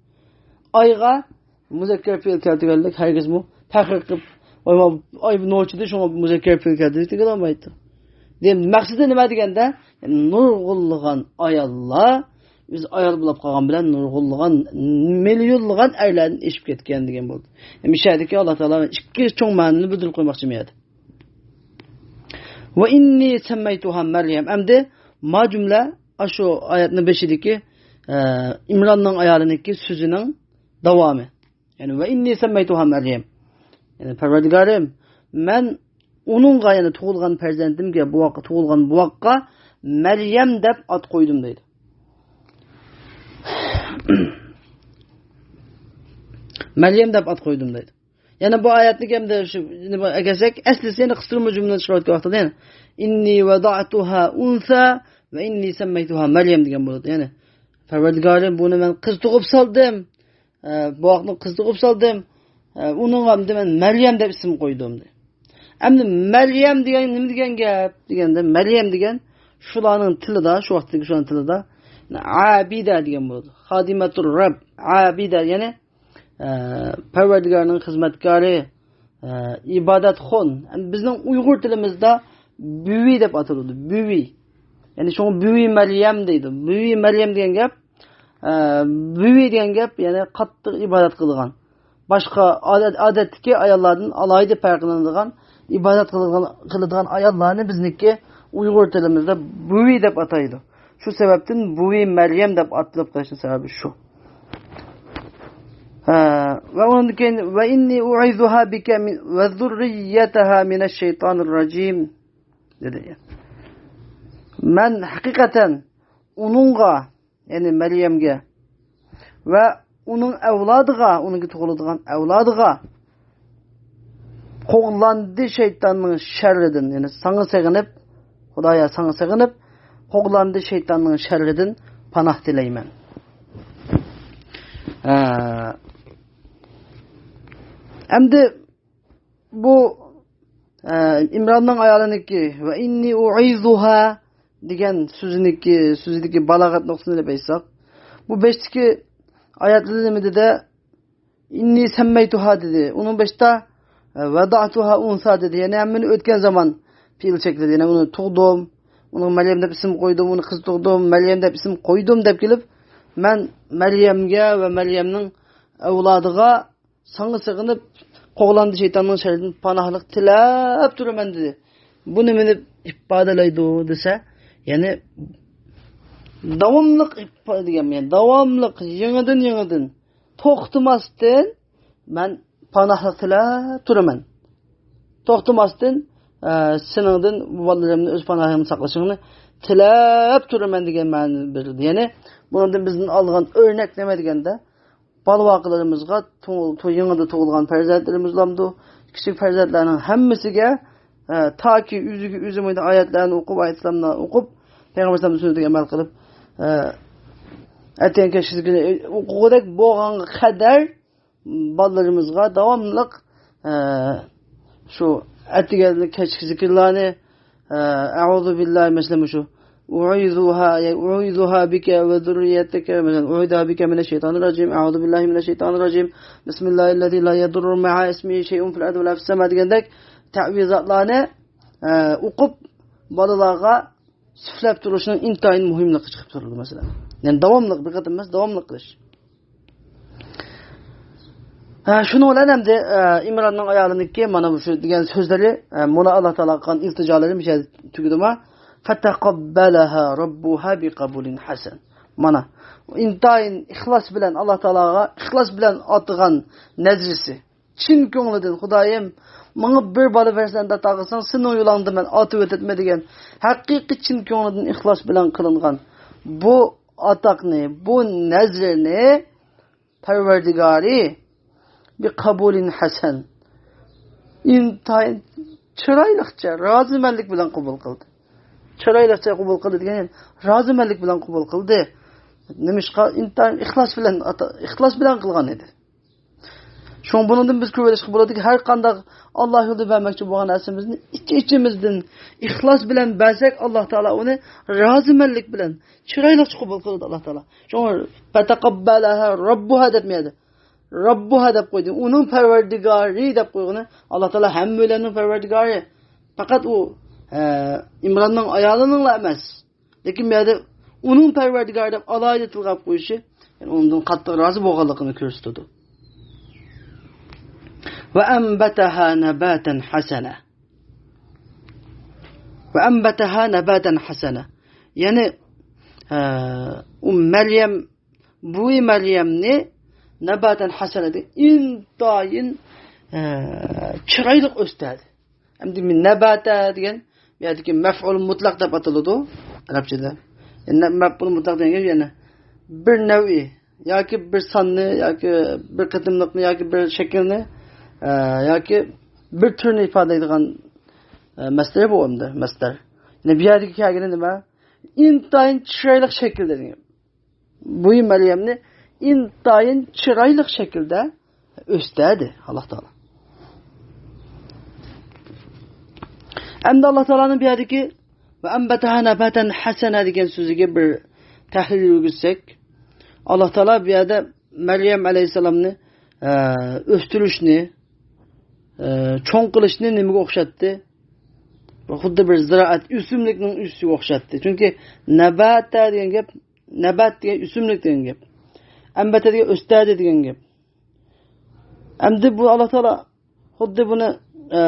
ئايغا مۇزەككەر پېئىل كەلتۈرگەنلىك ھەرگىزمۇ پەخىر قىلىپ، «ۋاي، ئاي نوچىدى، شۇڭا مۇزەككەر پېئىل كەلتۈردى» دېيەلمەيدۇ. دېمەك، مەقسىتى نېمە دېگەندە، نۇرغۇنلىغان ئاياللار ئۆزى ئايال بولۇپ قالغان بىلەن نۇرغۇنلىغان، مىليونلىغان ئەرلەردىن ئېشىپ كەتكەن دېگەن بولدى. مۇشۇ يەردىكى ئاللا تائالا ئىككى چوڭ مەنىنى بىلدۈرۈپ قويماقچى بۇ يەردە. ۋە ئىننى سەممەيتۇھا مەريەم. ئەمدى ما جۈملە ئاشۇ ئايەتنىڭ بېشىدىكى، ئە، ئىمراننىڭ ئايالىنىڭكى سۆزىنىڭ داۋامى. يەنى، ۋە ئىننى سەممەيتۇھا مەريەم. يەنى، پەرۋەردىگارىم، مەن ئۇنىڭغا، يەنى تۇغۇلغان پەرزەنتىمگە، بوۋاققا، تۇغۇلغان بوۋاققا مەريەم دەپ ئات قويدۇم دەيدۇ. مەريەم دەپ ئات قويدۇم دەيدۇ. يەنە بۇ ئايەتنىكى ئەمدى شۇ، يەنە بۇ ئەگەرسەك، ئەسلىسى يەنە قىستۇرما جۈملىنى چىقىرىۋاتقان ۋاقتىدا يەنە، «إني وضعتها أنثى وإني سميتها مريم» دېگەن بولىدۇ. يەنى، پەرۋەردىگارىم، بۇنى مەن قىز تۇغۇپ سالدىم. ئە، بوۋاقنى قىز تۇغۇپ سالدىم. ئە، ئۇنىڭغا ئەمدى مەن مەريەم دەپ ئىسىم قويدۇم، دېدى. ئەمدى مەريەم دېگەن نېمە دېگەن گەپ دېگەندە، مەريەم دېگەن شۇلارنىڭ تىلىدا، شۇ ۋاقىتتىكى شۇلارنىڭ تىلىدا ئابىدە دېگەن بولىدۇ. خادىمەتۇر رەب، ئابىدە، يەنى، ئە، پەرۋەردىگارنىڭ خىزمەتكارى، ئە، ئىبادەتخۇن. بىزنىڭ ئۇيغۇر تىلىمىزدا بۈۋى دەپ ئاتىلىدۇ. بۈۋى. يەنى شۇڭا بۈۋى مەريەم دەيدۇ. بۈۋى مەريەم دېگەن گەپ، ئە، بۈۋى دېگەن گەپ، يەنى قاتتىق ئىبادەت قىلىدىغان. باشقا ئادەت، ئادەتتىكى ئاياللاردىن ئالاھىدە پەرقلىنىدىغان، ئىبادەت قىلىدىغان، قىلىدىغان ئاياللارنى بىزنىڭكى ئۇيغۇر تىلىمىزدا بۈۋى دەپ ئاتايدۇ. شۇ سەۋەبتىن بۈۋى مەريەم دەپ ئاتىلىپ قېلىشنىڭ سەۋەبى شۇ. ھە، ۋە ئۇنىڭدىن كېيىن، «ۋە ئىننى ئۇئىزۇھا بىكە مىن، ۋە زۇررىيەتەھا مىنەش شەيتانىر راجىم» دېدى. مەن ھەقىقەتەن ئۇنىڭغا، يەنى مەريەمگە ۋە ئۇنىڭ ئەۋلادىغا، ئۇنىڭكى تۇغۇلىدىغان ئەۋلادىغا قوغلاندى شەيتاننىڭ شەررىدىن، يەنى ساڭا سېغىنىپ، خۇدايا، ساڭا سېغىنىپ، قوغلاندى شەيتاننىڭ شەررىدىن پاناھ تىلەيمەن. ھە. ئەمدى بۇ، ئە، ئىمراننىڭ ئايالىنىڭكى «ۋە ئىننى ئۇئىزۇھا» دېگەن سۆزىنىڭكى، سۆزىدىكى بالاغەت نۇقتىسىنى ئېلىپ ئېيتساق، بۇ بەشتىكى ئايەتلەردە نېمە دېدى؟ «ئىننى سەممەيتۇھا» دېدى. ئۇنىڭ بېشىدا، ئە، «ۋەدەئتۇھا ئۇنسا» دېدى. يەنى ھەممىنى ئۆتكەن زامان پېئىل شەكلىدە. يەنى ئۇنى تۇغدۇم، ئۇنىڭ مەريەم دەپ ئىسىم قويدۇم، ئۇنى قىز تۇغدۇم، مەريەم دەپ ئىسىم قويدۇم دەپ كېلىپ، مەن مەريەمگە ۋە مەريەمنىڭ ئەۋلادىغا ساڭا سېغىنىپ، قوغلاندى شەيتاننىڭ شەررىدىن پاناھلىق تىلەپ تۇرىمەن، دېدى. بۇ نېمىنى ئىپادىلەيدۇ دېسە، يەنى داۋاملىق ئىپا-، دېگەن، يەنى داۋاملىق يېڭىدىن يېڭىدىن توختىماستىن مەن پاناھلىق تىلەپ تۇرىمەن. توختىماستىن، ئە، سېنىڭدىن بۇ بالىلىرىمنى ئۆز پاناھىڭدا ساقلىشىڭنى تىلەپ تۇرىمەن دېگەن مەنىنى بېرىدۇ. يەنى بۇنىڭدىن بىزدىن ئالغان ئۆرنەك نېمە دېگەندە، بالا-ۋاقىلىرىمىزغا، تو-، تو-، يېڭىدا تۇغۇلغان پەرزەنتلىرىمىز بولامدۇ، كىچىك پەرزەنتلەرنىڭ ھەممىسىگە، ئە، تاكى ئۆزىگە ئۆزى مۇنداق ئايەتلەرنى ئوقۇپ، ئايەتلەرنى ئوقۇپ، پەيغەمبەر ئەلەيھىسسالامنىڭ سۈننىتىگە ئەمەل قىلىپ، ئە، ئەتىگەن كەچكىسى ئوقۇغۇدەك بولغانغا قەدەر بالىلىرىمىزغا داۋاملىق، ئە، شۇ ئەتىگەنلىك كەچلىك زىكىرلارنى، ئە، «ئەئۇزۇ بىللاھى»، مەسىلەن، مۇشۇ «ئۇئىزۇھا، ئۇئىزۇھا بىكە ۋە زۇررىيەتىكە»، مەسىلەن، «ئۇئىزۇھا بىكە مىنەش شەيتانىر راجىم، ئەئۇزۇ بىللاھى مىنەش شەيتانىر راجىم، بىسمىللاھىللەزى لا يەزۇررۇ مەئە ئىسمىھى شەيئۇن فىل ئەرزى ۋە لا فىس سەما» دېگەندەك تەۋىزاتلارنى، ئە، ئوقۇپ، بالىلارغا سۈپلەپ تۇرۇشنىڭ ئىنتايىن مۇھىملىقى چىقىپ تۇرىدۇ، مەسىلەن. يەنى داۋاملىق، بىر قېتىم ئەمەس، داۋاملىق قىلىش. ھە، شۇنىڭ بىلەن ئەمدى، ئە، ئىمراننىڭ ئايالىنىڭكى مانا مۇشۇ دېگەن سۆزلىرى، ئە، مۇنۇ ئاللا تائالاغا قىلغان ئىلتىجالىرى مۇشۇ يەردە تۈگىدىما؟ «فەتەقەببەلەھا رەببۇھا بىقەبۇلىن ھەسەن». مانا، ئىنتايىن ئىخلاس بىلەن، ئاللا تائالاغا ئىخلاس بىلەن ئاتىغان نەزرىسى. چىن كۆڭلىدىن، «خۇدايىم، ماڭا بىر بالا پەرزەنت ئاتا قىلساڭ، سېنىڭ يولۇڭدا مەن ئاتىۋېتىمەن» دېگەن ھەقىقىي چىن كۆڭلىدىن ئىخلاس بىلەن قىلىنغان بۇ ئاتاقنى، بۇ نەزرىنى پەرۋەردىگارى بىقەبۇلىن ھەسەن، ئىنتايىن چىرايلىقچە، رازىمەنلىك بىلەن قوبۇل قىلدى. چىرايلىقچە قوبۇل قىلدى دېگەن، رازىمەنلىك بىلەن قوبۇل قىلدى. نېمىشقا؟ ئىنتايىن ئىخلاس بىلەن ئاتا-، ئىخلاس بىلەن قىلغان ئىدى. شۇڭا بۇنىڭدىن بىز كۆرۈۋېلىشقا بولىدۇكى، ھەر قانداق ئاللا يولىدا بەرمەكچى بولغان نەرسىمىزنى ئىچ-ئىچىمىزدىن ئىخلاس بىلەن بەرسەك، ئاللا تائالا ئۇنى رازىمەنلىك بىلەن، چىرايلىقچە قوبۇل قىلىدۇ ئاللا تائالا. شۇڭا «فەتەقەببەلەھا رەببۇھا» دەپمىدى. «رەببۇھا» دەپ قويدى. ئۇنىڭ پەرۋەردىگارى دەپ قويغىنى، ئاللا تائالا ھەممىلەرنىڭ پەرۋەردىگارى. پەقەت ئۇ، ئە، ئىمراننىڭ ئايالىنىڭلا ئەمەس. لېكىن بۇ يەردە ئۇنىڭ پەرۋەردىگارى دەپ ئالاھىدە تىلغا ئېلىپ قويۇشى، يەنى ئۇنىڭدىن قاتتىق رازى بولغانلىقىنى كۆرسىتىدۇ. «ۋە ئەنبەتەھا نەباتەن ھەسەنە». «ۋە ئەنبەتەھا نەباتەن ھەسەنە». يەنى، ئە، ئۇ مەريەم، بۈۋى مەريەمنى «نەباتەن ھەسەنە» دېگەن ئىنتايىن، ئە، چىرايلىق ئۆستۈردى. ئەمدى نەباتە دېگەن بۇ يەردىكى مەفئۇل مۇتلەق دەپ ئاتىلىدۇ ئەرەبچىدە. يەنى مەفئۇل مۇتلەق دېگەن گەپ يەنى بىر نەۋئى ياكى بىر ساننى ياكى بىر قېتىملىقنى ياكى بىر شەكىلنى ئە، ياكى بىر تۈرنى ئىپادىلەيدىغان، ئە، مەسدەر بۇ ئەمدى، مەسدەر. يەنى بۇ يەردىكى كەلگىنى نېمە؟ ئىنتايىن چىرايلىق شەكىلدە دېگەن. بۇ مەريەمنى ئىنتايىن چىرايلىق شەكىلدە ئۆستۈردى ئاللا تائالا. ئەمدى ئاللا تائالانىڭ بۇ يەردىكى «ۋە ئەنبەتەھا نەباتەن ھەسەنە» دېگەن سۆزىگە بىر تەھلىل يۈرگۈزسەك، ئاللا تائالا بۇ يەردە مەريەم ئەلەيھىسسالامنى، ئە، ئۆستۈرۈشنى، ئە، چوڭ قىلىشنى نېمىگە ئوخشاتتى؟ خۇددى بىر زىرائەت، ئۆسۈملۈكنىڭ ئۆسۈشىگە ئوخشاتتى. چۈنكى نەباتە دېگەن گەپ، نەبات دېگەن ئۆسۈملۈك دېگەن گەپ. ئەنبەتە دېگەن ئۆستۈردى دېگەن گەپ. ئەمدى بۇ ئاللا تائالا خۇددى بۇنى، ئە،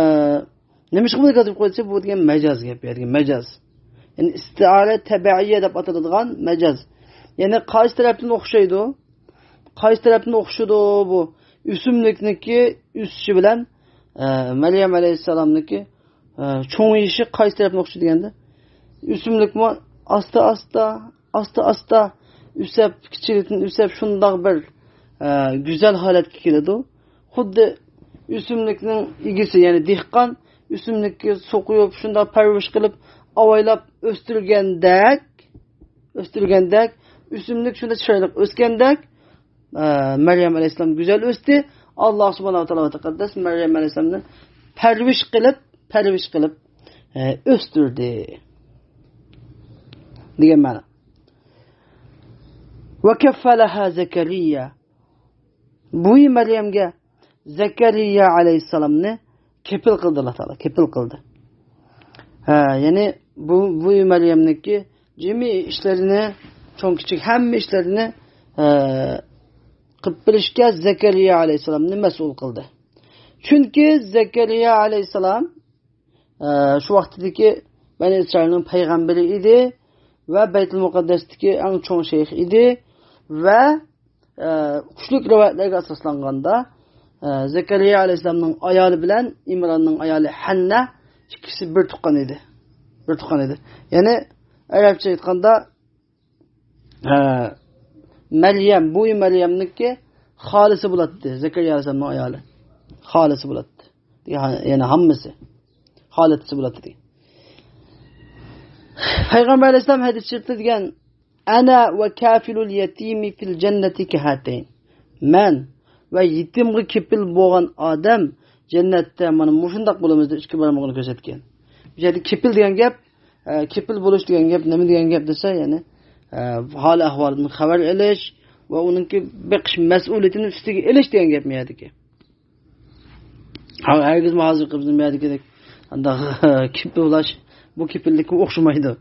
نېمىشقا بۇنى كاتىپ قويدى دېسە، بۇ دېگەن مەجاز گەپ، يا دېگەن مەجاز. يەنى ئىستىئارە تەبىئىيە دەپ ئاتىلىدىغان مەجاز. يەنى قايسى تەرەپتىن ئوخشايدۇ؟ قايسى تەرەپتىن ئوخشىدۇ بۇ ئۆسۈملۈكنىڭكى ئۆسۈشى بىلەن، ئە، مەريەم ئەلەيھىسسالامنىڭكى، ئە، چوڭىيىشى قايسى تەرەپتىن ئوخشىدى دېگەندە، ئۆسۈملۈكمۇ ئاستا-ئاستا، ئاستا-ئاستا ئۆسۈپ، كىچىكلىكتىن ئۆسۈپ، شۇنداق بىر، ئە، گۈزەل ھالەتكە كېلىدۇ. خۇددى ئۆسۈملۈكنىڭ ئىگىسى، يەنى دېھقان ئۆسۈملۈككە سۇ قۇيۇپ، شۇنداق پەرۋىش قىلىپ، ئاۋايلاپ ئۆستۈرگەندەك، ئۆستۈرگەندەك، ئۆسۈملۈك شۇنداق چىرايلىق ئۆسكەندەك، ئە، مەريەم ئەلەيھىسسالام گۈزەل ئۆستى. ئاللا سۇبھانەھۇ ۋە تائالا ۋە تەقەددەس مەريەم ئەلەيھىسسالامنى پەرۋىش قىلىپ، پەرۋىش قىلىپ، ئە، ئۆستۈردى دېگەن مەنا. «ۋە كەففەلەھا زەكەرىيا». بۇ مەريەمگە زەكەرىيا ئەلەيھىسسالامنى كېپىل قىلدى ئاللا تائالا، كېپىل قىلدى. ھە، يەنى بۇ، بۇ مەريەمنىڭكى جىمى ئىشلىرىنى، چوڭ كىچىك ھەممە ئىشلىرىنى، ھە، قىلىپ بېرىشكە زەكەرىيا ئەلەيھىسسالامنى مەسئۇل قىلدى. چۈنكى زەكەرىيا ئەلەيھىسسالام، ئە، شۇ ۋاقىتتىكى بەنى ئىسرائىلنىڭ پەيغەمبىرى ئىدى ۋە بەيتۇل مۇقەددەستىكى ئەڭ چوڭ شەيخ ئىدى ۋە، ئە، كۈچلۈك رىۋايەتلەرگە ئاساسلانغاندا، ئە، زەكەرىيا ئەلەيھىسسالامنىڭ ئايالى بىلەن ئىمراننىڭ ئايالى ھەننە ئىككىسى بىر تۇغقان ئىدى. بىر تۇغقان ئىدى. يەنى ئەرەبچە ئېيتقاندا، ھە، مەريەم، بۇ مەريەمنىڭكى خالىسى بولاتتى، زەكەرىيا ئەلەيھىسسالامنىڭ ئايالى. خالىسى بولاتتى. يەنى ھاممىسى. خالىتىسى بولاتتى. پەيغەمبەر ئەلەيھىسسالام ھەدىس شېرىپتە دېگەن، «ئەنە ۋە كافىلۇل يەتىمى فىل جەننەتى كەھاتەين.» مەن ۋە يېتىمغا كېپىل بولغان ئادەم جەننەتتە مانا مۇشۇنداق بولىمىز دەپ ئىككى بارمىقىنى كۆرسەتكەن. بۇ يەردە كېپىل دېگەن گەپ، ئە، كېپىل بولۇش دېگەن گەپ نېمە دېگەن گەپ دېسە، يەنى، ئە، ھال ئەھۋالىدىن خەۋەر ئېلىش ۋە ئۇنىڭكى بېقىش مەسئۇلىيىتىنى ئۈستىگە ئېلىش دېگەن گەپ بۇ يەردىكى. ھە، ھەرگىزمۇ ھازىرقى بىزنىڭ بۇ يەردىكىدەك ئانداق كېپىل بولاش، بۇ كېپىللىككە ئوخشىمايدۇ.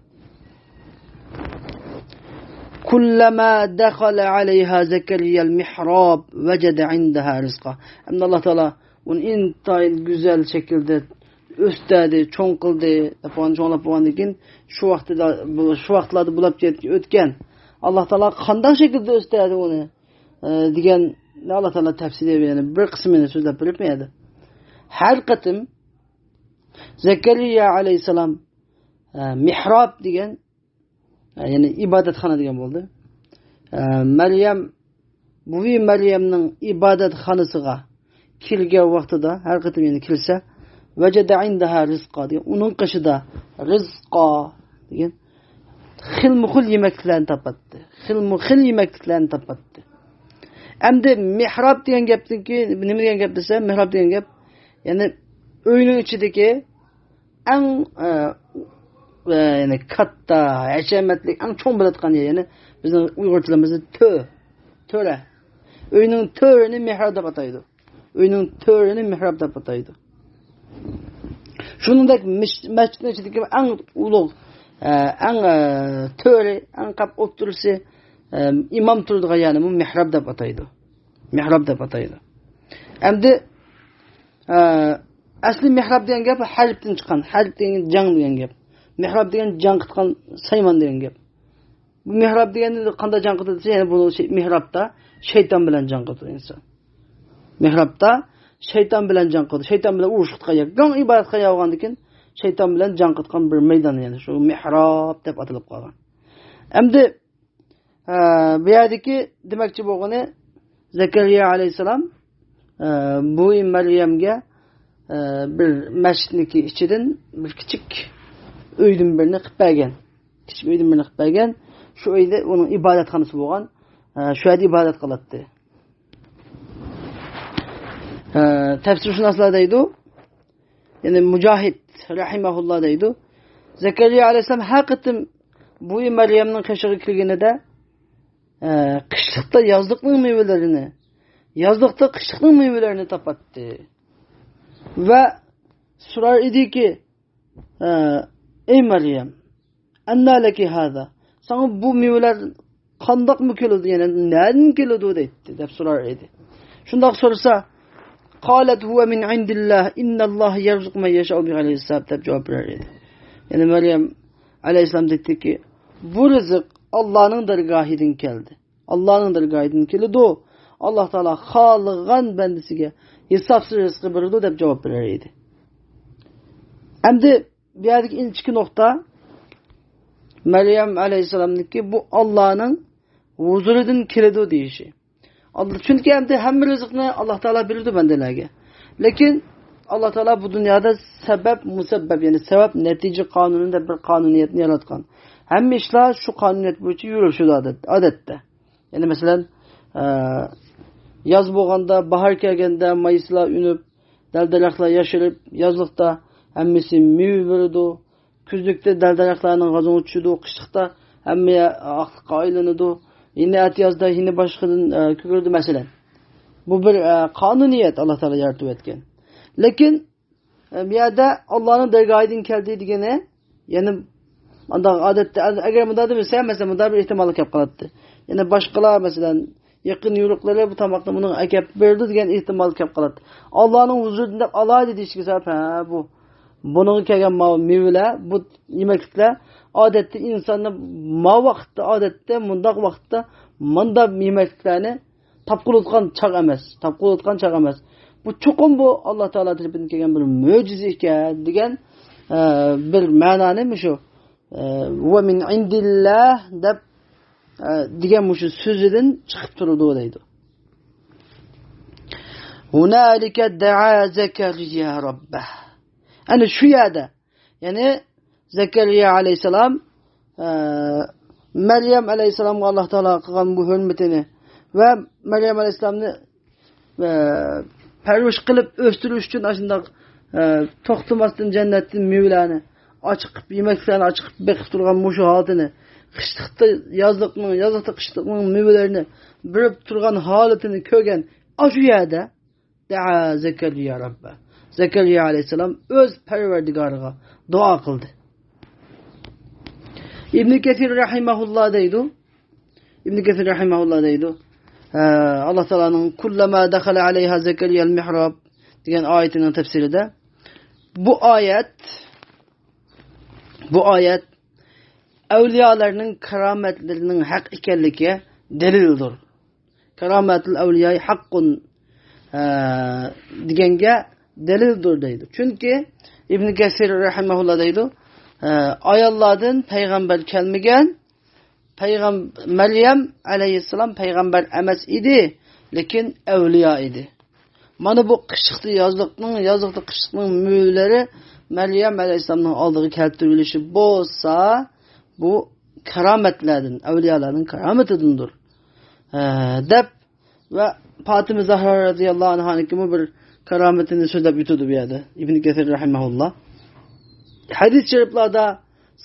كۇللەما دەخەلە ئەلەيھا زەكەرىيەل مىھراب ۋەجەدە ئىندەھا رىزقا. ئەمدى ئاللا تائالا ئۇنى ئىنتايىن گۈزەل شەكىلدە ئۆستۈردى، چوڭ قىلدى، دەپ بولغان، چوڭلاپ بولغاندىن كېيىن شۇ ۋاقتىدا، شۇ ۋاقىتلاردا بولۇپ ئۆتكەن. ئاللا تائالا قانداق شەكىلدە ئۆستۈردى ئۇنى، ئە، دېگەننى ئاللا تائالا تەپسىلىي، يەنى بىر قىسمىنى سۆزلەپ بېرىپ بەردى. ھەر قېتىم زەكەرىيا ئەلەيھىسسالام، ئە، مىھراب دېگەن، ئە، يەنى ئىبادەتخانا دېگەن بولدى. ئە، مەريەم، بۈۋى مەريەمنىڭ ئىبادەتخانىسىغا كىرگەن ۋاقتىدا، ھەر قېتىم يەنە كىرسە، ۋەجەدە ئىندەھا رىزقا دېگەن، ئۇنىڭ قېشىدا رىزقا دېگەن خىلمۇ خىل يېمەكلىكلەرنى تاپاتتى. خىلمۇ خىل يېمەكلىكلەرنى تاپاتتى. ئەمدى مىھراب دېگەن گەپتىكى، نېمە دېگەن گەپ دېسە، مىھراب دېگەن گەپ، يەنى ئۆينىڭ ئىچىدىكى ئەڭ، ئە، ئە، يەنى كاتتا، ھەشەمەتلىك، ئەڭ چوڭ بولۇۋاتقان يەر، يەنى بىزنىڭ ئۇيغۇر تىلىمىزدا تۆ-، تۆرە. ئۆينىڭ تۆرىنى مىھراب دەپ ئاتايدۇ. ئۆينىڭ تۆرىنى مىھراب دەپ ئاتايدۇ. شۇنىڭدەك مىش-، مەسچىتنىڭ ئىچىدىكى ئەڭ ئۇلۇغ، ئە، ئەڭ، ئە، تۆرى، ئەڭ قەپ ئوتتۇرىسى، ئە، ئىمام تۇرىدىغان يەرنىمۇ مىھراب دەپ ئاتايدۇ. مىھراب دەپ ئاتايدۇ. ئەمدى، ئە، ئەسلى مىھراب دېگەن گەپ ھەربتىن چىققان، ھەرب دېگەن جەڭ دېگەن گەپ. مىھراب دېگەن جەڭ قىلىدىغان سايمان دېگەن گەپ. بۇ مىھراب دېگەندە قانداق جەڭ قىلىدۇ دېسە، يەنى بۇ شەي-، مىھرابتا شەيتان بىلەن جەڭ قىلىدۇ ئىنسان. مىھرابتا شەيتان بىلەن جەڭ قىلىدۇ. شەيتان بىلەن ئۇرۇشۇپ قىلغان يەر. گاڭ ئىبادەت قىلغان يەر بولغاندىن كېيىن شەيتان بىلەن جەڭ قىلىدىغان بىر مەيدان، يەنى شۇ مىھراب دەپ ئاتىلىپ قالغان. ئەمدى، ئە، بۇ يەردىكى دېمەكچى بولغىنى زەكەرىيا ئەلەيھىسسالام، ئە، بۈۋى مەريەمگە، ئە، بىر مەسچىتنىڭكى ئىچىدىن بىر كىچىك ئۆيدىن بىرنى قىلىپ بەرگەن. كىچىك ئۆيدىن بىرنى قىلىپ بەرگەن. شۇ ئۆيدە ئۇنىڭ ئىبادەتخانىسى بولغان. ئە، شۇ يەردە ئىبادەت قىلاتتى. ئە، تەپسىرشۇناسلار دەيدۇ، يەنى مۇجاھىد رەھىمەھۇللا دەيدۇ، زەكەرىيا ئەلەيھىسسالام ھەر قېتىم بۈۋى مەريەمنىڭ قېشىغا كەلگىنىدە، ئە، قىشلىقتا يازلىقنىڭ مېۋىلىرىنى، يازلىقتا قىشلىقنىڭ مېۋىلىرىنى تاپاتتى. ۋە سورار ئىدىكى، ئە، ئەي مەريەم، ئەننا لەكى ھازا؟ ساڭا بۇ مېۋىلەر قانداقمۇ كېلىدۇ؟ يەنى نەدىن كېلىدۇ دەيتتى، دەپ سورار ئىدى. شۇنداق سورىسا، قالەت ھۇۋە مىن ئىندىللاھ، ئىنناللاھ يەرزۇقۇ مەن يەشائۇ بىغەيرى ھىساب، دەپ جاۋاب بېرەر ئىدى. يەنى مەريەم ئەلەيھىسسالام دەيتتىكى، بۇ رىزىق ئاللانىڭ دەرگاھىدىن كەلدى. ئاللانىڭ دەرگاھىدىن كېلىدۇ. ئاللا تائالا خالىغان بەندىسىگە ھېسابسىز رىزقى بېرىدۇ، دەپ جاۋاب بېرەر ئىدى. ئەمدى بۇ يەردىكى ئىنچىكە نۇقتا، مەريەم ئەلەيھىسسالامنىڭكى بۇ ئاللانىڭ ھۇزۇرىدىن كېلىدۇ دېيىشى. ئاللا، چۈنكى ئەمدى ھەممە رىزىقنى ئاللا تائالا بېرىدۇ بەندىلەرگە. لېكىن ئاللا تائالا بۇ دۇنيادا سەبەب، مۇسەببەب، يەنى سەۋەب نەتىجە قانۇنى دەپ بىر قانۇنىيەتنى ياراتقان. ھەممە ئىشلار شۇ قانۇنىيەت بويىچە يۈرۈشىدۇ ئادەت-، ئادەتتە. يەنى مەسىلەن، ئە، ياز بولغاندا، باھار كەلگەندە مايسىلار ئۈنۈپ، دەل-دەرەخلەر ياشىرىپ، يازلىقتا ھەممىسى مېۋە بېرىدۇ. كۈزلۈكتە دەل-دەرەخلەرنىڭ غازىڭى چۈشىدۇ، قىشلىقتا ھەممە يەر ئاقلىققا ئايلىنىدۇ. يەنە ئەتىيازدا يەنە باشقىدىن، ئە، كۆكىرىدۇ، مەسىلەن. بۇ بىر، ئە، قانۇنىيەت، ئاللا تائالا يارىتىۋەتكەن. لېكىن، ئە، بۇ يەردە ئاللانىڭ دەرگاھىدىن كەلدى دېگىنى، يەنى ئانداق ئادەتتە، ئەگەر مۇنداق دېمىسە، مەسىلەن، مۇنداق بىر ئېھتىماللىق كەپ قالاتتى. يەنى باشقىلار، مەسىلەن، يېقىن يورۇقلىرى بۇ تاماقنى بۇنىڭغا ئەكەپ بېرىدۇ دېگەن ئېھتىمال كەپ قالاتتى. ئاللانىڭ ھۇزۇرىدىن دەپ ئالايلى دېيىشىگە سەۋەب، ھە، بۇ، بۇنىڭغا كەلگەن ماۋۇ مېۋىلەر، بۇ يېمەكلىكلەر ئادەتتە ئىنساننى ماۋۇ ۋاقىتتا، ئادەتتە مۇنداق ۋاقىتتا مۇنداق يېمەكلىكلەرنى تاپقىلىۋاتقان چاغ ئەمەس، تاپقىلىۋاتقان چاغ ئەمەس. بۇ چوقۇم بۇ ئاللا تائالا تەرىپىدىن كەلگەن بىر مۆجىزە ئىكەن دېگەن، ئە، بىر مەنانى مۇشۇ، ئە، ۋە مىن ئىندىللا دەپ، ئە، دېگەن مۇشۇ سۆزىدىن چىقىپ تۇرىدۇ دەيدۇ. ھۇنالىكە دەئا زەكەرىيا رەببەھ. ئەنە شۇ يەردە، يەنى زەكەرىيا ئەلەيھىسسالام، ئە، مەريەم ئەلەيھىسسالامغا ئاللا تائالا قىلغان بۇ ھۆرمىتىنى ۋە مەريەم ئەلەيھىسسالامنى، ئە، پەرۋىش قىلىپ ئۆستۈرۈش ئۈچۈن ئاشۇنداق، ئە، توختىماستىن جەننەتتىن مېۋىلەرنى ئاچىقىپ، يېمەكلىكلەرنى ئاچىقىپ بېقىپ تۇرغان مۇشۇ ھالىتىنى، قىشلىقتا يازلىقنىڭ، يازلىقتا قىشلىقنىڭ مېۋىلىرىنى بېرىپ تۇرغان ھالىتىنى كۆرگەن ئاشۇ يەردە دەئا زەكەرىيا رەببە. زەكەرىيا ئەلەيھىسسالام ئۆز پەرۋەردىگارىغا دۇئا قىلدى. ئىبنى كەسىر رەھىمەھۇللا دەيدۇ. ئىبنى كەسىر رەھىمەھۇللا دەيدۇ. ئە، ئاللا تائالانىڭ كۇللەما دەخەلە ئەلەيھا زەكەرىيەل مىھراب دېگەن ئايىتىنىڭ تەپسىرىدە بۇ ئايەت، بۇ ئايەت ئەۋلىيالارنىڭ كارامەتلىرىنىڭ ھەق ئىكەنلىكىگە دەلىلدۇر. كارامەتۇل ئەۋلىياي ھەققۇن، ئە، دېگەنگە دەلىلدۇر دەيدۇ. چۈنكى ئىبنى كەسىر رەھىمەھۇللا دەيدۇ، ئە، ئاياللاردىن پەيغەمبەر كەلمىگەن، پەيغەم-، مەريەم ئەلەيھىسسالام پەيغەمبەر ئەمەس ئىدى، لېكىن ئەۋلىيا ئىدى. مانا بۇ قىشلىقتا يازلىقنىڭ، يازلىقتا قىشلىقنىڭ مېۋىلىرى مەريەم ئەلەيھىسسالامنىڭ ئالدىغا كەلتۈرۈلۈشى بولسا، بۇ كارامەتلەردىن، ئەۋلىيالارنىڭ كارامىتىدىندۇر، ئە، دەپ ۋە پاتىمە زەھرا رەزىياللاھۇ ئەنھانىڭكىمۇ بىر كارامىتىنى سۆزلەپ ئۆتىدۇ بۇ يەردە ئىبنى كەسىر رەھىمەھۇللا. ھەدىس شەرىپلەردە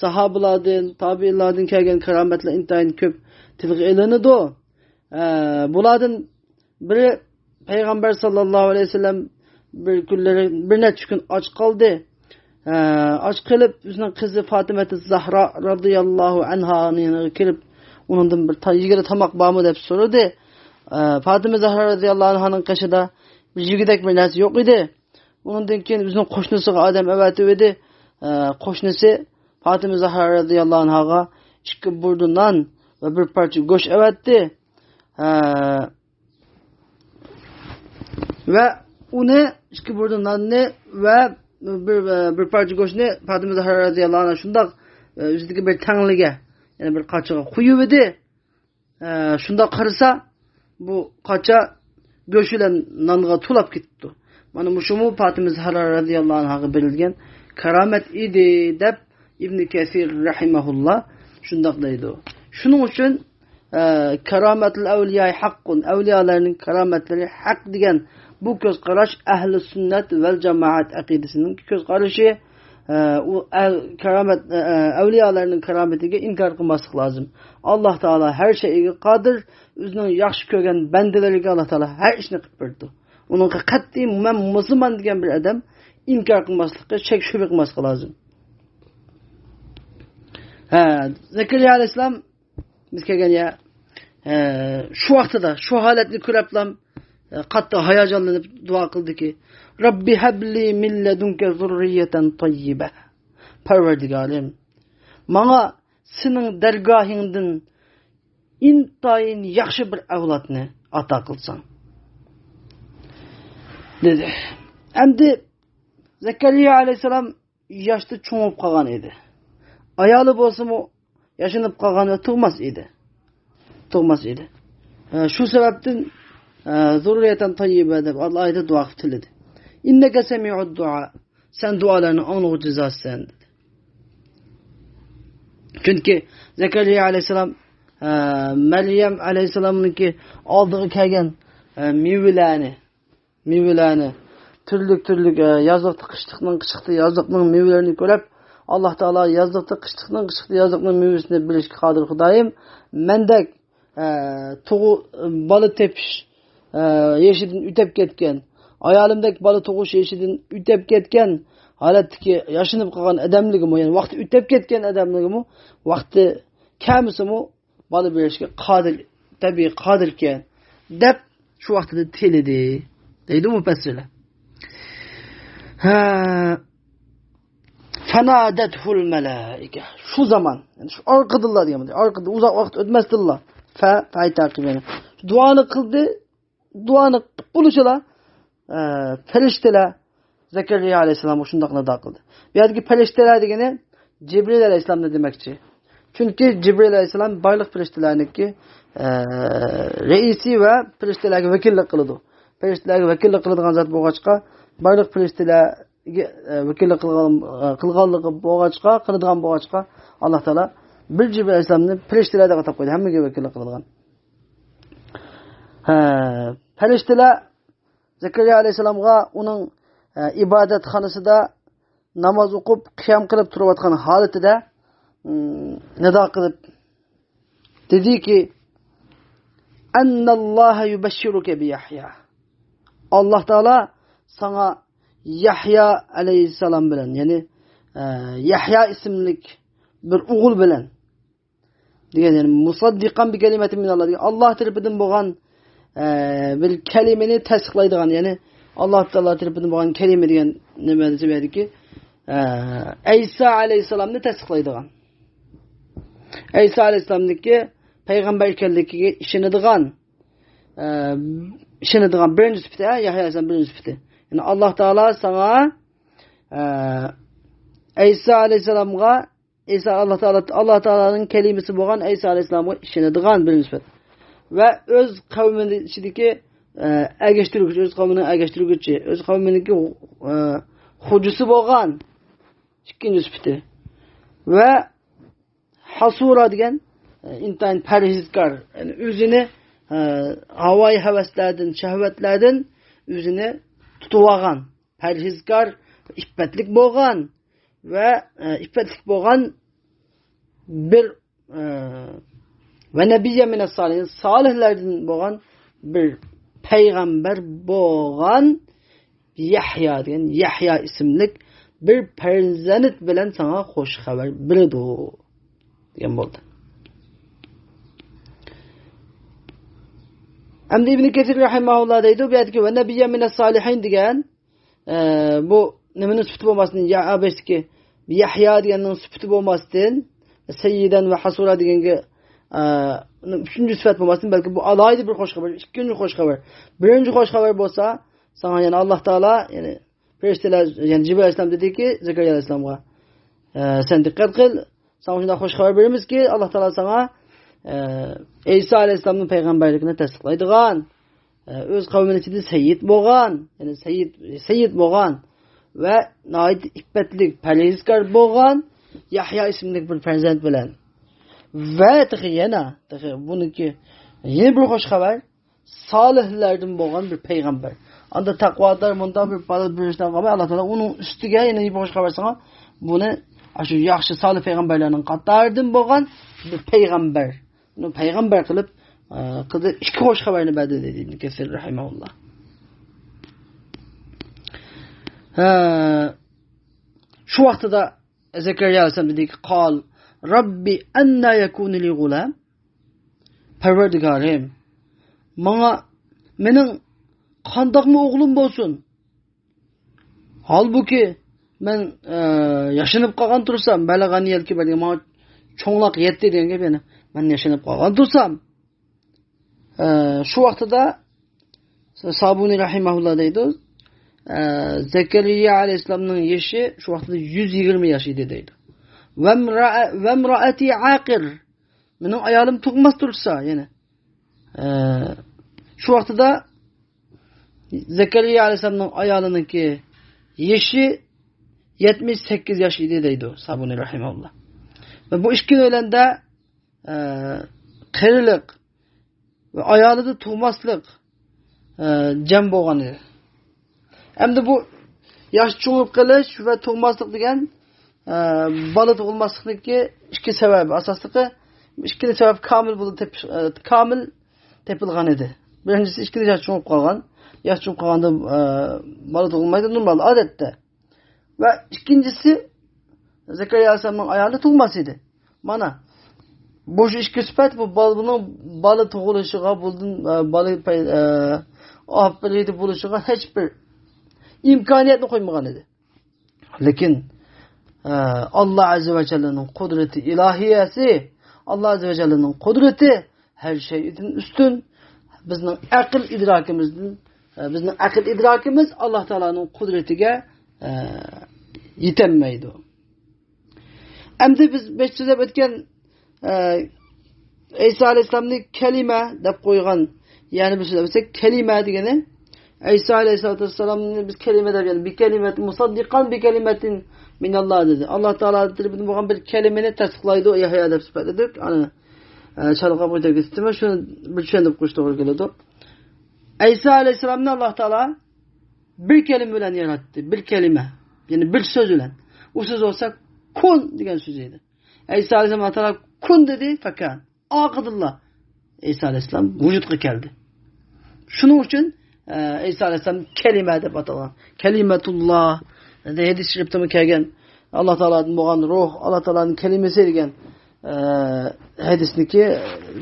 ساھابىلاردىن، تابىئىنلاردىن كەلگەن كارامەتلەر ئىنتايىن كۆپ تىلغا ئېلىنىدۇ. ئە، بۇلاردىن بىرى، پەيغەمبەر ساللاللاھۇ ئەلەيھى ۋەسەللەم بىر كۈنلىرى، بىر نەچچە كۈن ئاچ قالدى. ئە، ئاچ قېلىپ، ئۆزىنىڭ قىزى پاتىمەتۇ زەھرا رەزىياللاھۇ ئەنھانىڭ يېنىغا كىرىپ، ئۇنىڭدىن بىر تا-، يېگىلى تاماق بارمۇ دەپ سورىدى. ئە، پاتىمە زەھرا رەزىياللاھۇ ئەنھانىڭ قېشىدا بىر يېگۈدەك بىر نەرسە يوق ئىدى. ئۇنىڭدىن كېيىن ئۆزىنىڭ قوشنىسىغا ئادەم ئەۋەتىۋىدى. ئە، قوشنىسى پاتىمە زەھرا رەزىياللاھۇ ئەنھاغا ئىككى بۇردا نان ۋە بىر پارچە گۆش ئەۋەتتى. ئە، ۋە ئۇنى، ئىككى بۇردا ناننى ۋە بىر، بىر پارچە گۆشنى پاتىمە زەھرا رەزىياللاھۇ ئەنھا شۇنداق، ئە، ئۆزىدىكى بىر تەڭلىگە، يەنى بىر قاچىغا قويۇۋىدى. ئە، شۇنداق قارىسا، بۇ قاچا گۆش بىلەن نانغا تولاپ كېتىپتۇ. مانا مۇشۇمۇ پاتىمە زەھرا رەزىياللاھۇ ئەنھاغا بېرىلگەن كارامەت ئىدى، دەپ ئىبنى كەسىر رەھىمەھۇللا شۇنداق دەيدۇ. شۇنىڭ ئۈچۈن، ئە، كارامەتۇل ئەۋلىياي ھەققۇن، ئەۋلىيالارنىڭ كارامەتلىرى ھەق دېگەن بۇ كۆز قاراش ئەھلى سۈننەت ۋەل جامائەت ئەقىدىسىنىڭ كۆز قارىشى. ئە، ئۇ ئەل-، كارامەت، ئە، ئەۋلىيالارنىڭ كارامىتىگە ئىنكار قىلماسلىق لازىم. ئاللاھ تائالا ھەر شەيئىگە قادىر، ئۆزىنىڭ ياخشى كۆرگەن بەندىلىرىگە ئاللاھ تائالا ھەر ئىشنى قىلىپ بېرىدۇ. ئۇنىڭغا قەتئىي مەن مۇسۇلمان دېگەن بىر ئادەم ئىنكار قىلماسلىقى، شەك شۈبھە قىلماسلىقى لازىم. ھە، زەكەرىيا ئەلەيھىسسالام بىز كەلگەن يەر، ئە، شۇ ۋاقتىدا، شۇ ھالەتنى كۆرۈپلا، ئە، قاتتىق ھاياجانلىنىپ دۇئا قىلدىكى، رەببى ھەبلى مىن لەدۇنكە زۇررىيەتەن تەييىبە. پەرۋەردىگارىم، ماڭا سېنىڭ دەرگاھىڭدىن ئىنتايىن ياخشى بىر ئەۋلادنى ئاتا قىلساڭ، دېدى. ئەمدى زەكەرىيا ئەلەيھىسسالام ياشتا چوڭىيىپ قالغان ئىدى. ئايالى بولسىمۇ ياشىنىپ قالغان ۋە تۇغماس ئىدى. تۇغماس ئىدى. ئە، شۇ سەۋەبتىن، ئە، زۇررىيەتەن تەييىبە دەپ ئاللاھ ئايەتتە دۇئا قىلىپ تىلىدى. ئىننەكە سەمىئۇد دۇئا. سەن دۇئالارنى ئاڭلىغۇچى زاتسەن، دېدى. چۈنكى زەكەرىيا ئەلەيھىسسالام، ئە، مەريەم ئەلەيھىسسالامنىڭكى ئالدىغا كەلگەن، ئە، مېۋىلەرنى، مېۋىلەرنى، تۈرلۈك-تۈرلۈك، ئە، يازلىقتا قىشلىقنىڭ، قىشلىقتا يازلىقنىڭ مېۋىلىرىنى كۆرۈپ، ئاللاھ تائالا يازلىقتا قىشلىقنىڭ، قىشلىقتا يازلىقنىڭ مېۋىسىنى بېرىشكە قادىر خۇدايىم، مەندەك، ئە، تۇغۇ-، بالا تېپىش، ئە، يېشىدىن ئۆتۈپ كەتكەن، ئايالىمدەك بالا تۇغۇش يېشىدىن ئۆتۈپ كەتكەن ھالەتتىكى ياشىنىپ قالغان ئادەملىرىگىمۇ، يەنى ۋاقتى ئۆتۈپ كەتكەن ئادەملىرىگىمۇ، ۋاقتى كەلمىسىمۇ، بالا بېرىشكە قادىر، تەبىئىي قادىركەن، دەپ شۇ ۋاقتىدا تىلىدى، دەيدۇ مۇپەسسىرلەر. ھە، فەنادەتھۇل مەلائىكە. شۇ زامان، يەنى شۇ ئارقىدىنلا دېگەن، ئارقىدىن ئۇزاق ۋاقىت ئۆتمەستىنلا، فە، فەي تەقىب، يەنى دۇئانى قىلدى، دۇئانى قىلىپ بولۇشىلا، ئە، پەرىشتىلەر زەكەرىيا ئەلەيھىسسالامغا شۇنداق نىدا قىلدى. بۇ يەردىكى پەرىشتىلەر دېگىنى جىبرىل ئەلەيھىسسالامنى دېمەكچى. چۈنكى جىبرىل ئەلەيھىسسالام بارلىق پەرىشتىلەرنىڭكى، ئە، رەئىسى ۋە پەرىشتىلەرگە ۋەكىللىك قىلىدۇ. پەرىشتىلەرگە ۋەكىللىك قىلىدىغان زات بولغاچقا، بارلىق پەرىشتىلەرگە، ئە، ۋەكىللىك قىلغان، ئە، قىلغانلىقى بولغاچقا، قىلىدىغان بولغاچقا، ئاللاھ تائالا بىر جىبرىل ئەلەيھىسسالامنى پەرىشتىلەر دەپ ئاتاپ قويدى، ھەممىگە ۋەكىللىك قىلىدىغان. ھە، پەرىشتىلەر زەكەرىيا ئەلەيھىسسالامغا ئۇنىڭ، ئە، ئىبادەتخانىسىدا ناماز ئوقۇپ، قىيام قىلىپ تۇرۇۋاتقان ھالىتىدە، ئىم، نىدا قىلىپ دېدىكى، ئەننەللاھە يۇبەششىرۇكە بىيەھيا. ئاللاھ تائالا ساڭا يەھيا ئەلەيھىسسالام بىلەن، يەنى، ئە، يەھيا ئىسىملىك بىر ئوغۇل بىلەن، دېگەن، يەنى مۇسەددىقەن بىكەلىمەتىن مىنەللاھ دېگەن، ئاللاھ تەرىپىدىن بولغان، ئە، بىر كەلىمىنى تەستىقلايدىغان، يەنى ئاللاھ تائالا تەرىپىدىن بولغان كەلىمە دېگەن نېمە دېسە، بۇ يەردىكى، ئە، ئەيسا ئەلەيھىسسالامنى تەستىقلايدىغان، ئەيسا ئەلەيھىسسالامنىڭكى پەيغەمبەر ئىكەنلىكىگە ئىشىنىدىغان، ئە، ئىشىنىدىغان بىرىنچى سۈپىتى، ھە، يەھيا ئەلەيھىسسالام بىرىنچى سۈپىتى. يەنى ئاللاھ تائالا ساڭا، ئە، ئەيسا ئەلەيھىسسالامغا، ئەيسا ئاللاھ تائالا، ئاللاھ تائالانىڭ كەلىمىسى بولغان ئەيسا ئەلەيھىسسالامغا ئىشىنىدىغان بىرىنچى سۈپەت. ۋە ئۆز قەۋمىنىڭ ئىچىدىكى، ئە، ئەگەشتۈرگۈچى، ئۆز قەۋمىنىڭ ئەگەشتۈرگۈچى، ئۆز قەۋمىنىڭكى، ئە، خوجىسى بولغان ئىككىنچى سۈپىتى. ۋە ھەسۇرا دېگەن، ئە، ئىنتايىن پەرھىزكار، يەنى ئۆزىنى، ئە، ھاۋايى ھەۋەسلەردىن، شەھۋەتلەردىن ئۆزىنى تۇتۇۋالغان، پەرھىزكار، ئىپپەتلىك بولغان ۋە، ئە، ئىپپەتلىك بولغان بىر، ئە، ۋە نەبىييە مىنەس سالىھىن، سالىھلاردىن بولغان بىر پەيغەمبەر بولغان يەھيا دېگەن، يەھيا ئىسىملىك بىر پەرزەنت بىلەن ساڭا خوش خەۋەر بېرىدۇ، دېگەن بولدى. ئەمدى ئىبنى كەسىر رەھىمەھۇللا دەيدۇ، بۇ يەردىكى ۋە نەبىييە مىنەس سالىھىن دېگەن، ئە، بۇ نېمىنىڭ سۈپىتى بولماستىن، يا ئابەشتىكى يەھيا دېگەننىڭ سۈپىتى بولماستىن، سەييىدەن ۋە ھەسۇرا دېگەنگە، ئە، ئۈچىنچى سۈپەت بولماستىن، بەلكى بۇ ئالاھىدە بىر خوش خەۋەر، ئىككىنچى خوش خەۋەر. بىرىنچى خوش خەۋەر بولسا، ساڭا يەنە ئاللاھ تائالا، يەنى پەرىشتىلەر، يەنى جىبرىل ئەلەيھىسسالام دېدىكى زەكەرىيا ئەلەيھىسسالامغا، ئە، سەن دىققەت قىل، ساڭا شۇنداق خوش خەۋەر بېرىمىزكى، ئاللاھ تائالا ساڭا، ئە، ئەيسا ئەلەيھىسسالامنىڭ پەيغەمبەرلىكىنى تەستىقلايدىغان، ئە، ئۆز قەۋمىنىڭ ئىچىدە سەييىد بولغان، يەنى سەييىد، سەييىد بولغان ۋە ناھايىتى ئىپپەتلىك، پەرھېزكار بولغان يەھيا ئىسىملىك بىر پەرزەنت بىلەن ۋە تېخى يەنە، تېخى بۇنىڭكى يەنە بىر خوش خەۋەر، سالىھلاردىن بولغان بىر پەيغەمبەر. ئاندا تەقۋادار مۇنداق بىر بالا بېرىشتىن قالماي، ئاللا تائالا ئۇنىڭ ئۈستىگە يەنە بىر خوش خەۋەر ساڭا، بۇنى ئاشۇ ياخشى سالىھ پەيغەمبەرلەرنىڭ قاتارىدىن بولغان بىر پەيغەمبەر. ئۇنى پەيغەمبەر قىلىپ، ئە، قىلدى، ئىككى خوش خەۋەرنى بەردى دەيدۇ ئىبن كەسىر رەھىمەھۇللا. ھە، شۇ ۋاقتىدا زەكەرىيا ئەلەيھىسسالام دېدىكى، قال، رەببى ئەننا يەكۇنۇ لى غۇلام؟ پەرۋەردىگارىم، ماڭا، مېنىڭ قانداقمۇ ئوغلۇم بولسۇن؟ ھالبۇكى، مەن، ئە، ياشىنىپ قالغان تۇرسام، بەلەغەنىيەل كىبەر دېگەن، ماڭا چوڭلۇق يەتتى دېگەن گەپ يەنە. مەن ياشىنىپ قالغان تۇرسام، ئە، شۇ ۋاقتىدا سابۇنى رەھىمەھۇللا دەيدۇ، ئە، زەكەرىيا ئەلەيھىسسالامنىڭ يېشى شۇ ۋاقتىدا يۈز يىگىرمە ياش ئىدى دەيدۇ. ۋەمرا-، ۋەمرائەتى ئاقىر. مېنىڭ ئايالىم تۇغماس تۇرسا، يەنە. ئە، شۇ ۋاقتىدا زەكەرىيا ئەلەيھىسسالامنىڭ ئايالىنىڭكى يېشى يەتمىش سەككىز ياش ئىدى دەيدۇ سابۇنى رەھىمەھۇللا. ۋە بۇ ئىككىلەندە، ئە، قېرىلىق ۋە ئايالىدا تۇغماسلىق، ئە، جەم بولغان ئىدى. ئەمدى بۇ ياش چوڭىيىپ قېلىش ۋە تۇغماسلىق دېگەن، ئە، بالا تۇغۇلماسلىقنىڭكى ئىككى سەۋەبى. ئاساسلىقى، ئىككىلا سەۋەب كامىل بولۇپ تېپىش-، ئە، كامىل تېپىلغان ئىدى. بىرىنچىسى، ئىككىلا ياش چوڭىيىپ قالغان. ياش چوڭىيىپ قالغاندا، ئە، بالا تۇغۇلمايدۇ، نورمال، ئادەتتە. ۋە ئىككىنچىسى، زەكەرىيا ئەلەيھىسسالامنىڭ ئايالى تۇغماس ئىدى. مانا، بۇ شۇ ئىككى سۈپەت، بۇ بالىنىڭ بالا تۇغۇلۇشىغا، بۇندىن، ئە، بالا پەي-، ئە، ئاپىرىدە بولۇشىغا ھېچبىر ئىمكانىيەتنى قويمىغان ئىدى. لېكىن، ئە، ئاللا ئەززە ۋە جەللىنىڭ قۇدرىتى ئىلاھىيەسى، ئاللا ئەززە ۋە جەللىنىڭ قۇدرىتى ھەر شەيئىدىن ئۈستۈن. بىزنىڭ ئەقىل ئىدراكىمىزدىن، ئە، بىزنىڭ ئەقىل ئىدراكىمىز ئاللا تائالانىڭ قۇدرىتىگە، ئە، يېتەلمەيدۇ. ئەمدى بىز بەك سۆزلەپ ئۆتكەن، ئە، ئەيسا ئەلەيھىسسالامنى كەلىمە دەپ قويغان، يەنى بىز سۆزلەپ ئۆتسەك، كەلىمە دېگىنى، ئەيسا ئەلەيھىسسالاتۇ ۋەسسالامنى بىز كەلىمە دەپ، يەنى بىكەلىمەتىن، مۇسەددىقەن بىكەلىمەتىن مىناللا دېدى. ئاللا تائالا تەرىپىدىن بولغان بىر كەلىمىنى تەستىقلايدۇ يەھيا دەپ سۈپەتلىدۇق. ئانا، ئە، چالقاپ ئۆتۈپ كېتىپتىمەن، شۇنى بىر چۈشەندۈرۈپ قويۇش توغرا كېلىدۇ. ئەيسا ئەلەيھىسسالامنى ئاللا تائالا بىر كەلىمە بىلەن ياراتتى. بىر كەلىمە. يەنى بىر سۆز بىلەن. ئۇ سۆز بولسا كۇن دېگەن سۆز ئىدى. ئەيسا ئەلەيھىسسالام ئاللا تائالا كۇن دېدى، فەكان. ئارقىدىنلا ئەيسا ئەلەيھىسسالام ۋۇجۇدقا كەلدى. شۇنىڭ ئۈچۈن، ئە، ئەيسا ئەلەيھىسسالام كەلىمە دەپ ئاتالغان. كەلىمەتۇللا. ھەدىس شېرىپتىمۇ كەلگەن. ئاللا تائالادىن بولغان روھ، ئاللا تائالانىڭ كەلىمىسى دېگەن، ئە، ھەدىسنىكى،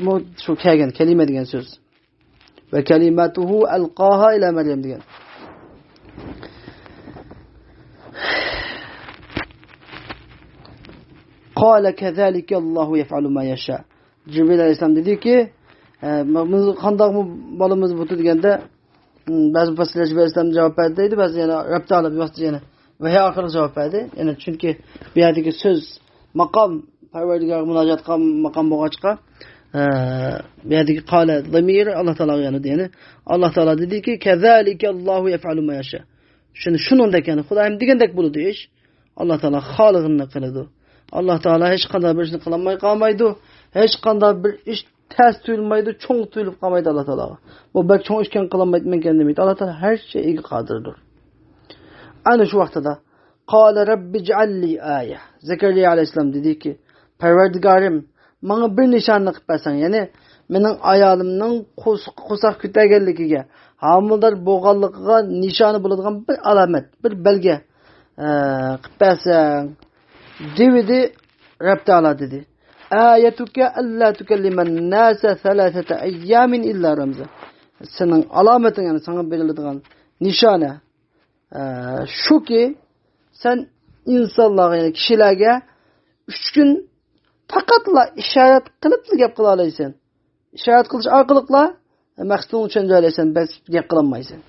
مۇ-، شۇ كەلگەن، كەلىمە دېگەن سۆز. ۋە كەلىمەتۇھۇ ئەلقاھا ئىلە مەريەم دېگەن. قال كذلك الله يفعل ما يشاء. جىبرىل ئەلەيھىسسالام دېدىكى، ئە، بۇ قانداقمۇ بالىمىز بۇتى دېگەندە، بەزى مۇپەسسىرلەر جىبرىل ئەلەيھىسسالام جاۋاب بەردى دەيدۇ، بەزى يەنە رەب تائالا بىر ۋاقىتتا يەنە ۋەھىي ئارقىلىق جاۋاب بەردى. يەنى چۈنكى بۇ يەردىكى سۆز، ماقام، پەرۋەردىگارغا مۇناجات قىلغان ماقام بولغاچقا، ئە، بۇ يەردىكى قالە زامىرى ئاللا تائالاغا يانىدۇ. يەنى ئاللا تائالا دېدىكى، كذلك الله يفعل ما يشاء. شۇنى، شۇنىڭدەك، يەنى خۇدايىم دېگەندەك بولىدۇ ئىش. ئاللا تائالا خالىغىنىنى قىلىدۇ. ئاللا تائالا ھېچقانداق بىر ئىشنى قىلالماي قالمايدۇ. ھېچقانداق بىر ئىش تەس تۇيۇلمايدۇ، چوڭ تۇيۇلۇپ قالمايدۇ ئاللا تائالاغا. بۇ بەك چوڭ ئىشكەن، قىلالمايمەنكەن دېمەيدۇ. ئاللا تائالا ھەر شەيگە قادىردۇر. ئەنە شۇ ۋاقتىدا، قال رب اجعل لي آية. زەكەرىيا ئەلەيھىسسالام دېدىكى، پەرۋەردىگارىم، ماڭا بىر نىشاننى قىلىپ بەرسەڭ، يەنى مېنىڭ ئايالىمنىڭ قورس-، قورساق كۆتەرگەنلىكىگە، ھامىلىدار بولغانلىقىغا نىشانى بولىدىغان بىر ئالامەت، بىر بەلگە، ئە، قىلىپ بەرسەڭ، دېۋىدى رەب تائالا دېدى. آيتك ألا تكلم الناس ثلاثة أيام إلا رمزا. سېنىڭ ئالامىتىڭ، يەنى ساڭا بېرىلىدىغان نىشانە، ئە، شۇكى، سەن ئىنسانلارغا، يەنى كىشىلەرگە ئۈچ كۈن پەقەتلا ئىشارەت قىلىپلا گەپ قىلالايسەن. ئىشارەت قىلىش ئارقىلىقلا مەقسىتىڭنى چۈشەندۈرەلەيسەن، بەس گەپ قىلالمايسەن.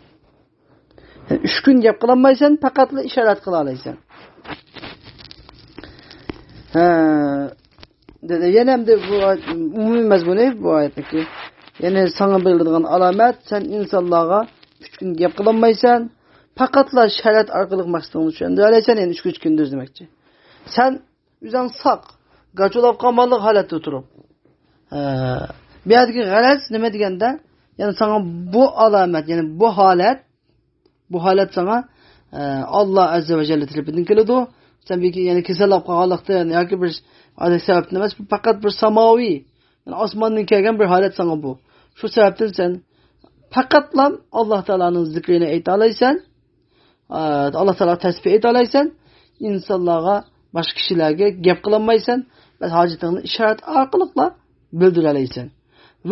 يەنى ئۈچ كۈن گەپ قىلالمايسەن، پەقەتلا ئىشارەت قىلالايسەن. ھە، دېدى. يەنە ئەمدى بۇ ئايەت، ئومۇمىي مەزمۇنى بۇ ئايەتنىڭكى. يەنى ساڭا بېرىلىدىغان ئالامەت، سەن ئىنسانلارغا ئۈچ كۈن گەپ قىلالمايسەن. پەقەتلا شەرىئەت ئارقىلىق مەقسىتىڭنى چۈشەندۈرەلەيسەن، يەنى ئۈچ كۈن، ئۈچ كۈندۈز دېمەكچى. سەن ئۆزۈڭ ساق، گاچۇلاپ قالماقلىق ھالەتتە تۇرۇپ. ئە، بۇ يەردىكى غەرەز نېمە دېگەندە، يەنى ساڭا بۇ ئالامەت، يەنى بۇ ھالەت، بۇ ھالەت ساڭا، ئە، ئاللا ئەززە ۋە جەللە تەرىپىدىن كېلىدۇ. سەن بىر، يەنى كېسەللەپ قالغانلىقتىن ياكى بىر ئادەتتىكى سەۋەبتىن ئەمەس، بۇ پەقەت بىر ساماۋىي، يەنى ئاسماندىن كەلگەن بىر ھالەت ساڭا بۇ. شۇ سەۋەبتىن سەن پەقەتلا ئاللا تائالانىڭ زىكرىنى ئېيتالايسەن، ئە، ئاللا تائالاغا تەسبىھ ئېيتالايسەن، ئىنسانلارغا، باشقا كىشىلەرگە گەپ قىلالمايسەن، بەس ھاجىتىڭنى ئىشارەت ئارقىلىقلا بىلدۈرەلەيسەن.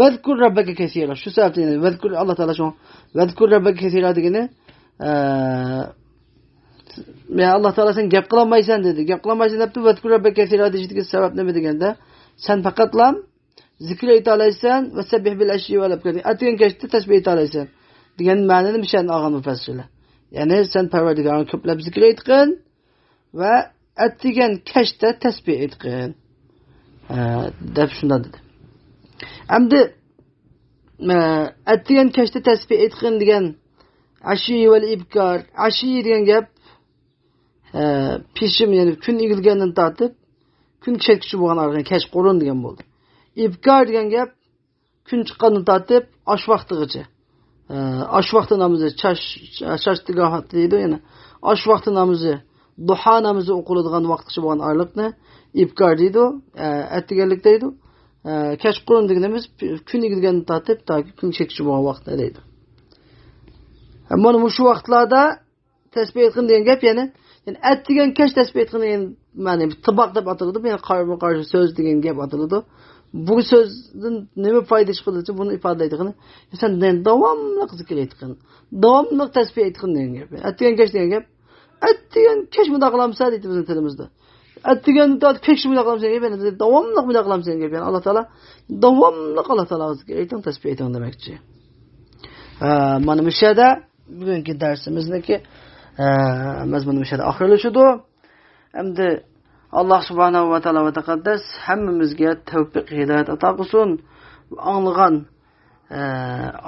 ۋەزكۇر رەببەكە كەسىرا. شۇ سەۋەبتىن، يەنى ۋەزكۇر، ئاللا تائالا شۇ ۋەزكۇر رەببەكە كەسىرا دېگىنى، ئە، يا ئاللا تائالا سەن گەپ قىلالمايسەن دېدى. گەپ قىلالمايسەن دەپتۇ. ۋەزكۇر رەببەكە كەسىرا دېيىشىدىكى سەۋەب نېمە دېگەندە، سەن پەقەتلا زىكىر ئېيتالايسەن، ۋەسەببىھ بىل ئەشىيي ۋەل ئىبكار. ئەتىگەن كەچتە تەسبىھ ئېيتالايسەن دېگەن مەنىنى مۇشۇ يەردىن ئالغان مۇپەسسىرلەر. يەنى سەن پەرۋەردىگارىڭغا كۆپلەپ زىكىر ئېيتقىن ۋە ئەتىگەن كەچتە تەسبىھ ئېيتقىن، ئە، دەپ شۇنداق دېدى. ئەمدى، ئە، ئەتىگەن كەچتە تەسبىھ ئېيتقىن دېگەن ئەشىيي ۋەل ئىبكار، ئەشىيي دېگەن گەپ، ئە، پېشىم، يەنى كۈن ئېگىلگەندىن تارتىپ كۈن چەتكىچە بولغان ئارىلىق، كەچقۇرۇن دېگەن بولدى. ئىبكار دېگەن گەپ كۈن چىققاندىن تارتىپ ئاش ۋاقتىغىچە. ئە، ئاش ۋاقتى نامىزى، چاش، چاشتىگاھ دەيدۇ يەنە. ئاش ۋاقتى نامىزى، دۇھا نامىزى ئوقۇلىدىغان ۋاقىتقىچە بولغان ئارىلىقنى ئىبكار دەيدۇ، ئە، ئەتىگەنلىك دەيدۇ. ئە، كەچقۇرۇن دېگىنىمىز كۈن ئېگىلگەندىن تارتىپ تاكى كۈن چەتكىچە بولغان ۋاقىتنى دەيدۇ. ئە، مانا مۇشۇ ۋاقىتلاردا تەسبىھ ئېيتقىن دېگەن گەپ، يەنى، يەنى ئەتىگەن كەچ تەسبىھ ئېيتقىن دېگەن مەنە تىباق دەپ ئاتىلىدۇ، يەنى قارىمۇ قارشى سۆز دېگەن گەپ ئاتىلىدۇ. بۇ سۆزدىن نېمە پايدا چىقىدۇ دېسە، بۇنى ئىپادىلەيدىغىنى، سەن داۋاملىق زىكىر ئېيتقىن، داۋاملىق تەسبىھ ئېيتقىن دېگەن گەپ. ئەتىگەن كەچ دېگەن گەپ، ئەتىگەن كەچ مۇنداق قىلامسەن دەيدۇ بىزنىڭ تىلىمىزدا. ئەتىگەن كەچ مۇنداق قىلامسەن دەيدۇ، داۋاملىق مۇنداق قىلامسەن دەيدۇ. يەنى ئاللا تائالا، داۋاملىق ئاللا تائالاغا زىكىر ئېيتىڭ، تەسبىھ ئېيتىڭ دېمەكچى. ھە، مانا مۇشۇ يەردە بۈگۈنكى دەرسىمىزنىڭكى، ئە، مەزمۇنى مۇشۇ يەردە ئاخىرلىشىدۇ. ئەمدى ئاللا سۇبھانەھۇ ۋە تائالا ۋە تەقەددەس ھەممىمىزگە تەۋپىق، ھىدايەت ئاتا قىلسۇن. ئاڭلىغان، ئە،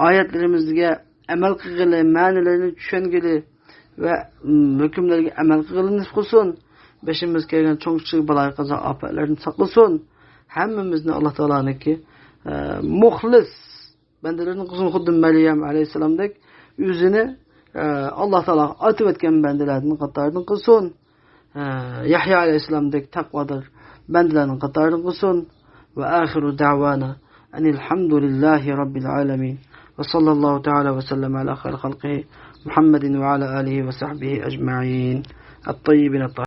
ئايەتلىرىمىزگە ئەمەل قىلغىلى، مەنىلىرىنى چۈشەنگىلى ۋە ھۆكۈملەرگە ئەمەل قىلغىلى نېسىپ قىلسۇن. بېشىمىزغا كەلگەن چوڭ كىچىك بالايىقازا، ئاپەتلەردىن ساقلىسۇن. ھەممىمىزنى ئاللا تائالانىڭكى، ئە، مۇخلىس بەندىلىرىدىن قىلسۇن، خۇددى مەريەم ئەلەيھىسسالامدەك ئۆزىنى، ئە، ئاللا تائالاغا ئاتىۋەتكەن بەندىلەردىن قاتارىدىن قىلسۇن. ئە، يەھيا ئەلەيھىسسالامدەك تەقۋادار بەندىلەرنىڭ قاتارىدىن قىلسۇن. ۋە ئاخىرۇ دەۋانا ئەنىل ھەمدۇلىللاھى رەببىل ئالەمىن. ۋە ساللاللاھۇ تائالا ۋە سەللەم ئەلا خەير خەلقىھى مۇھەممەدىن ۋە ئەلا ئالىھى ۋە سەھبىھى ئەجمەئىن. ئەت-تەييىبىن ئەت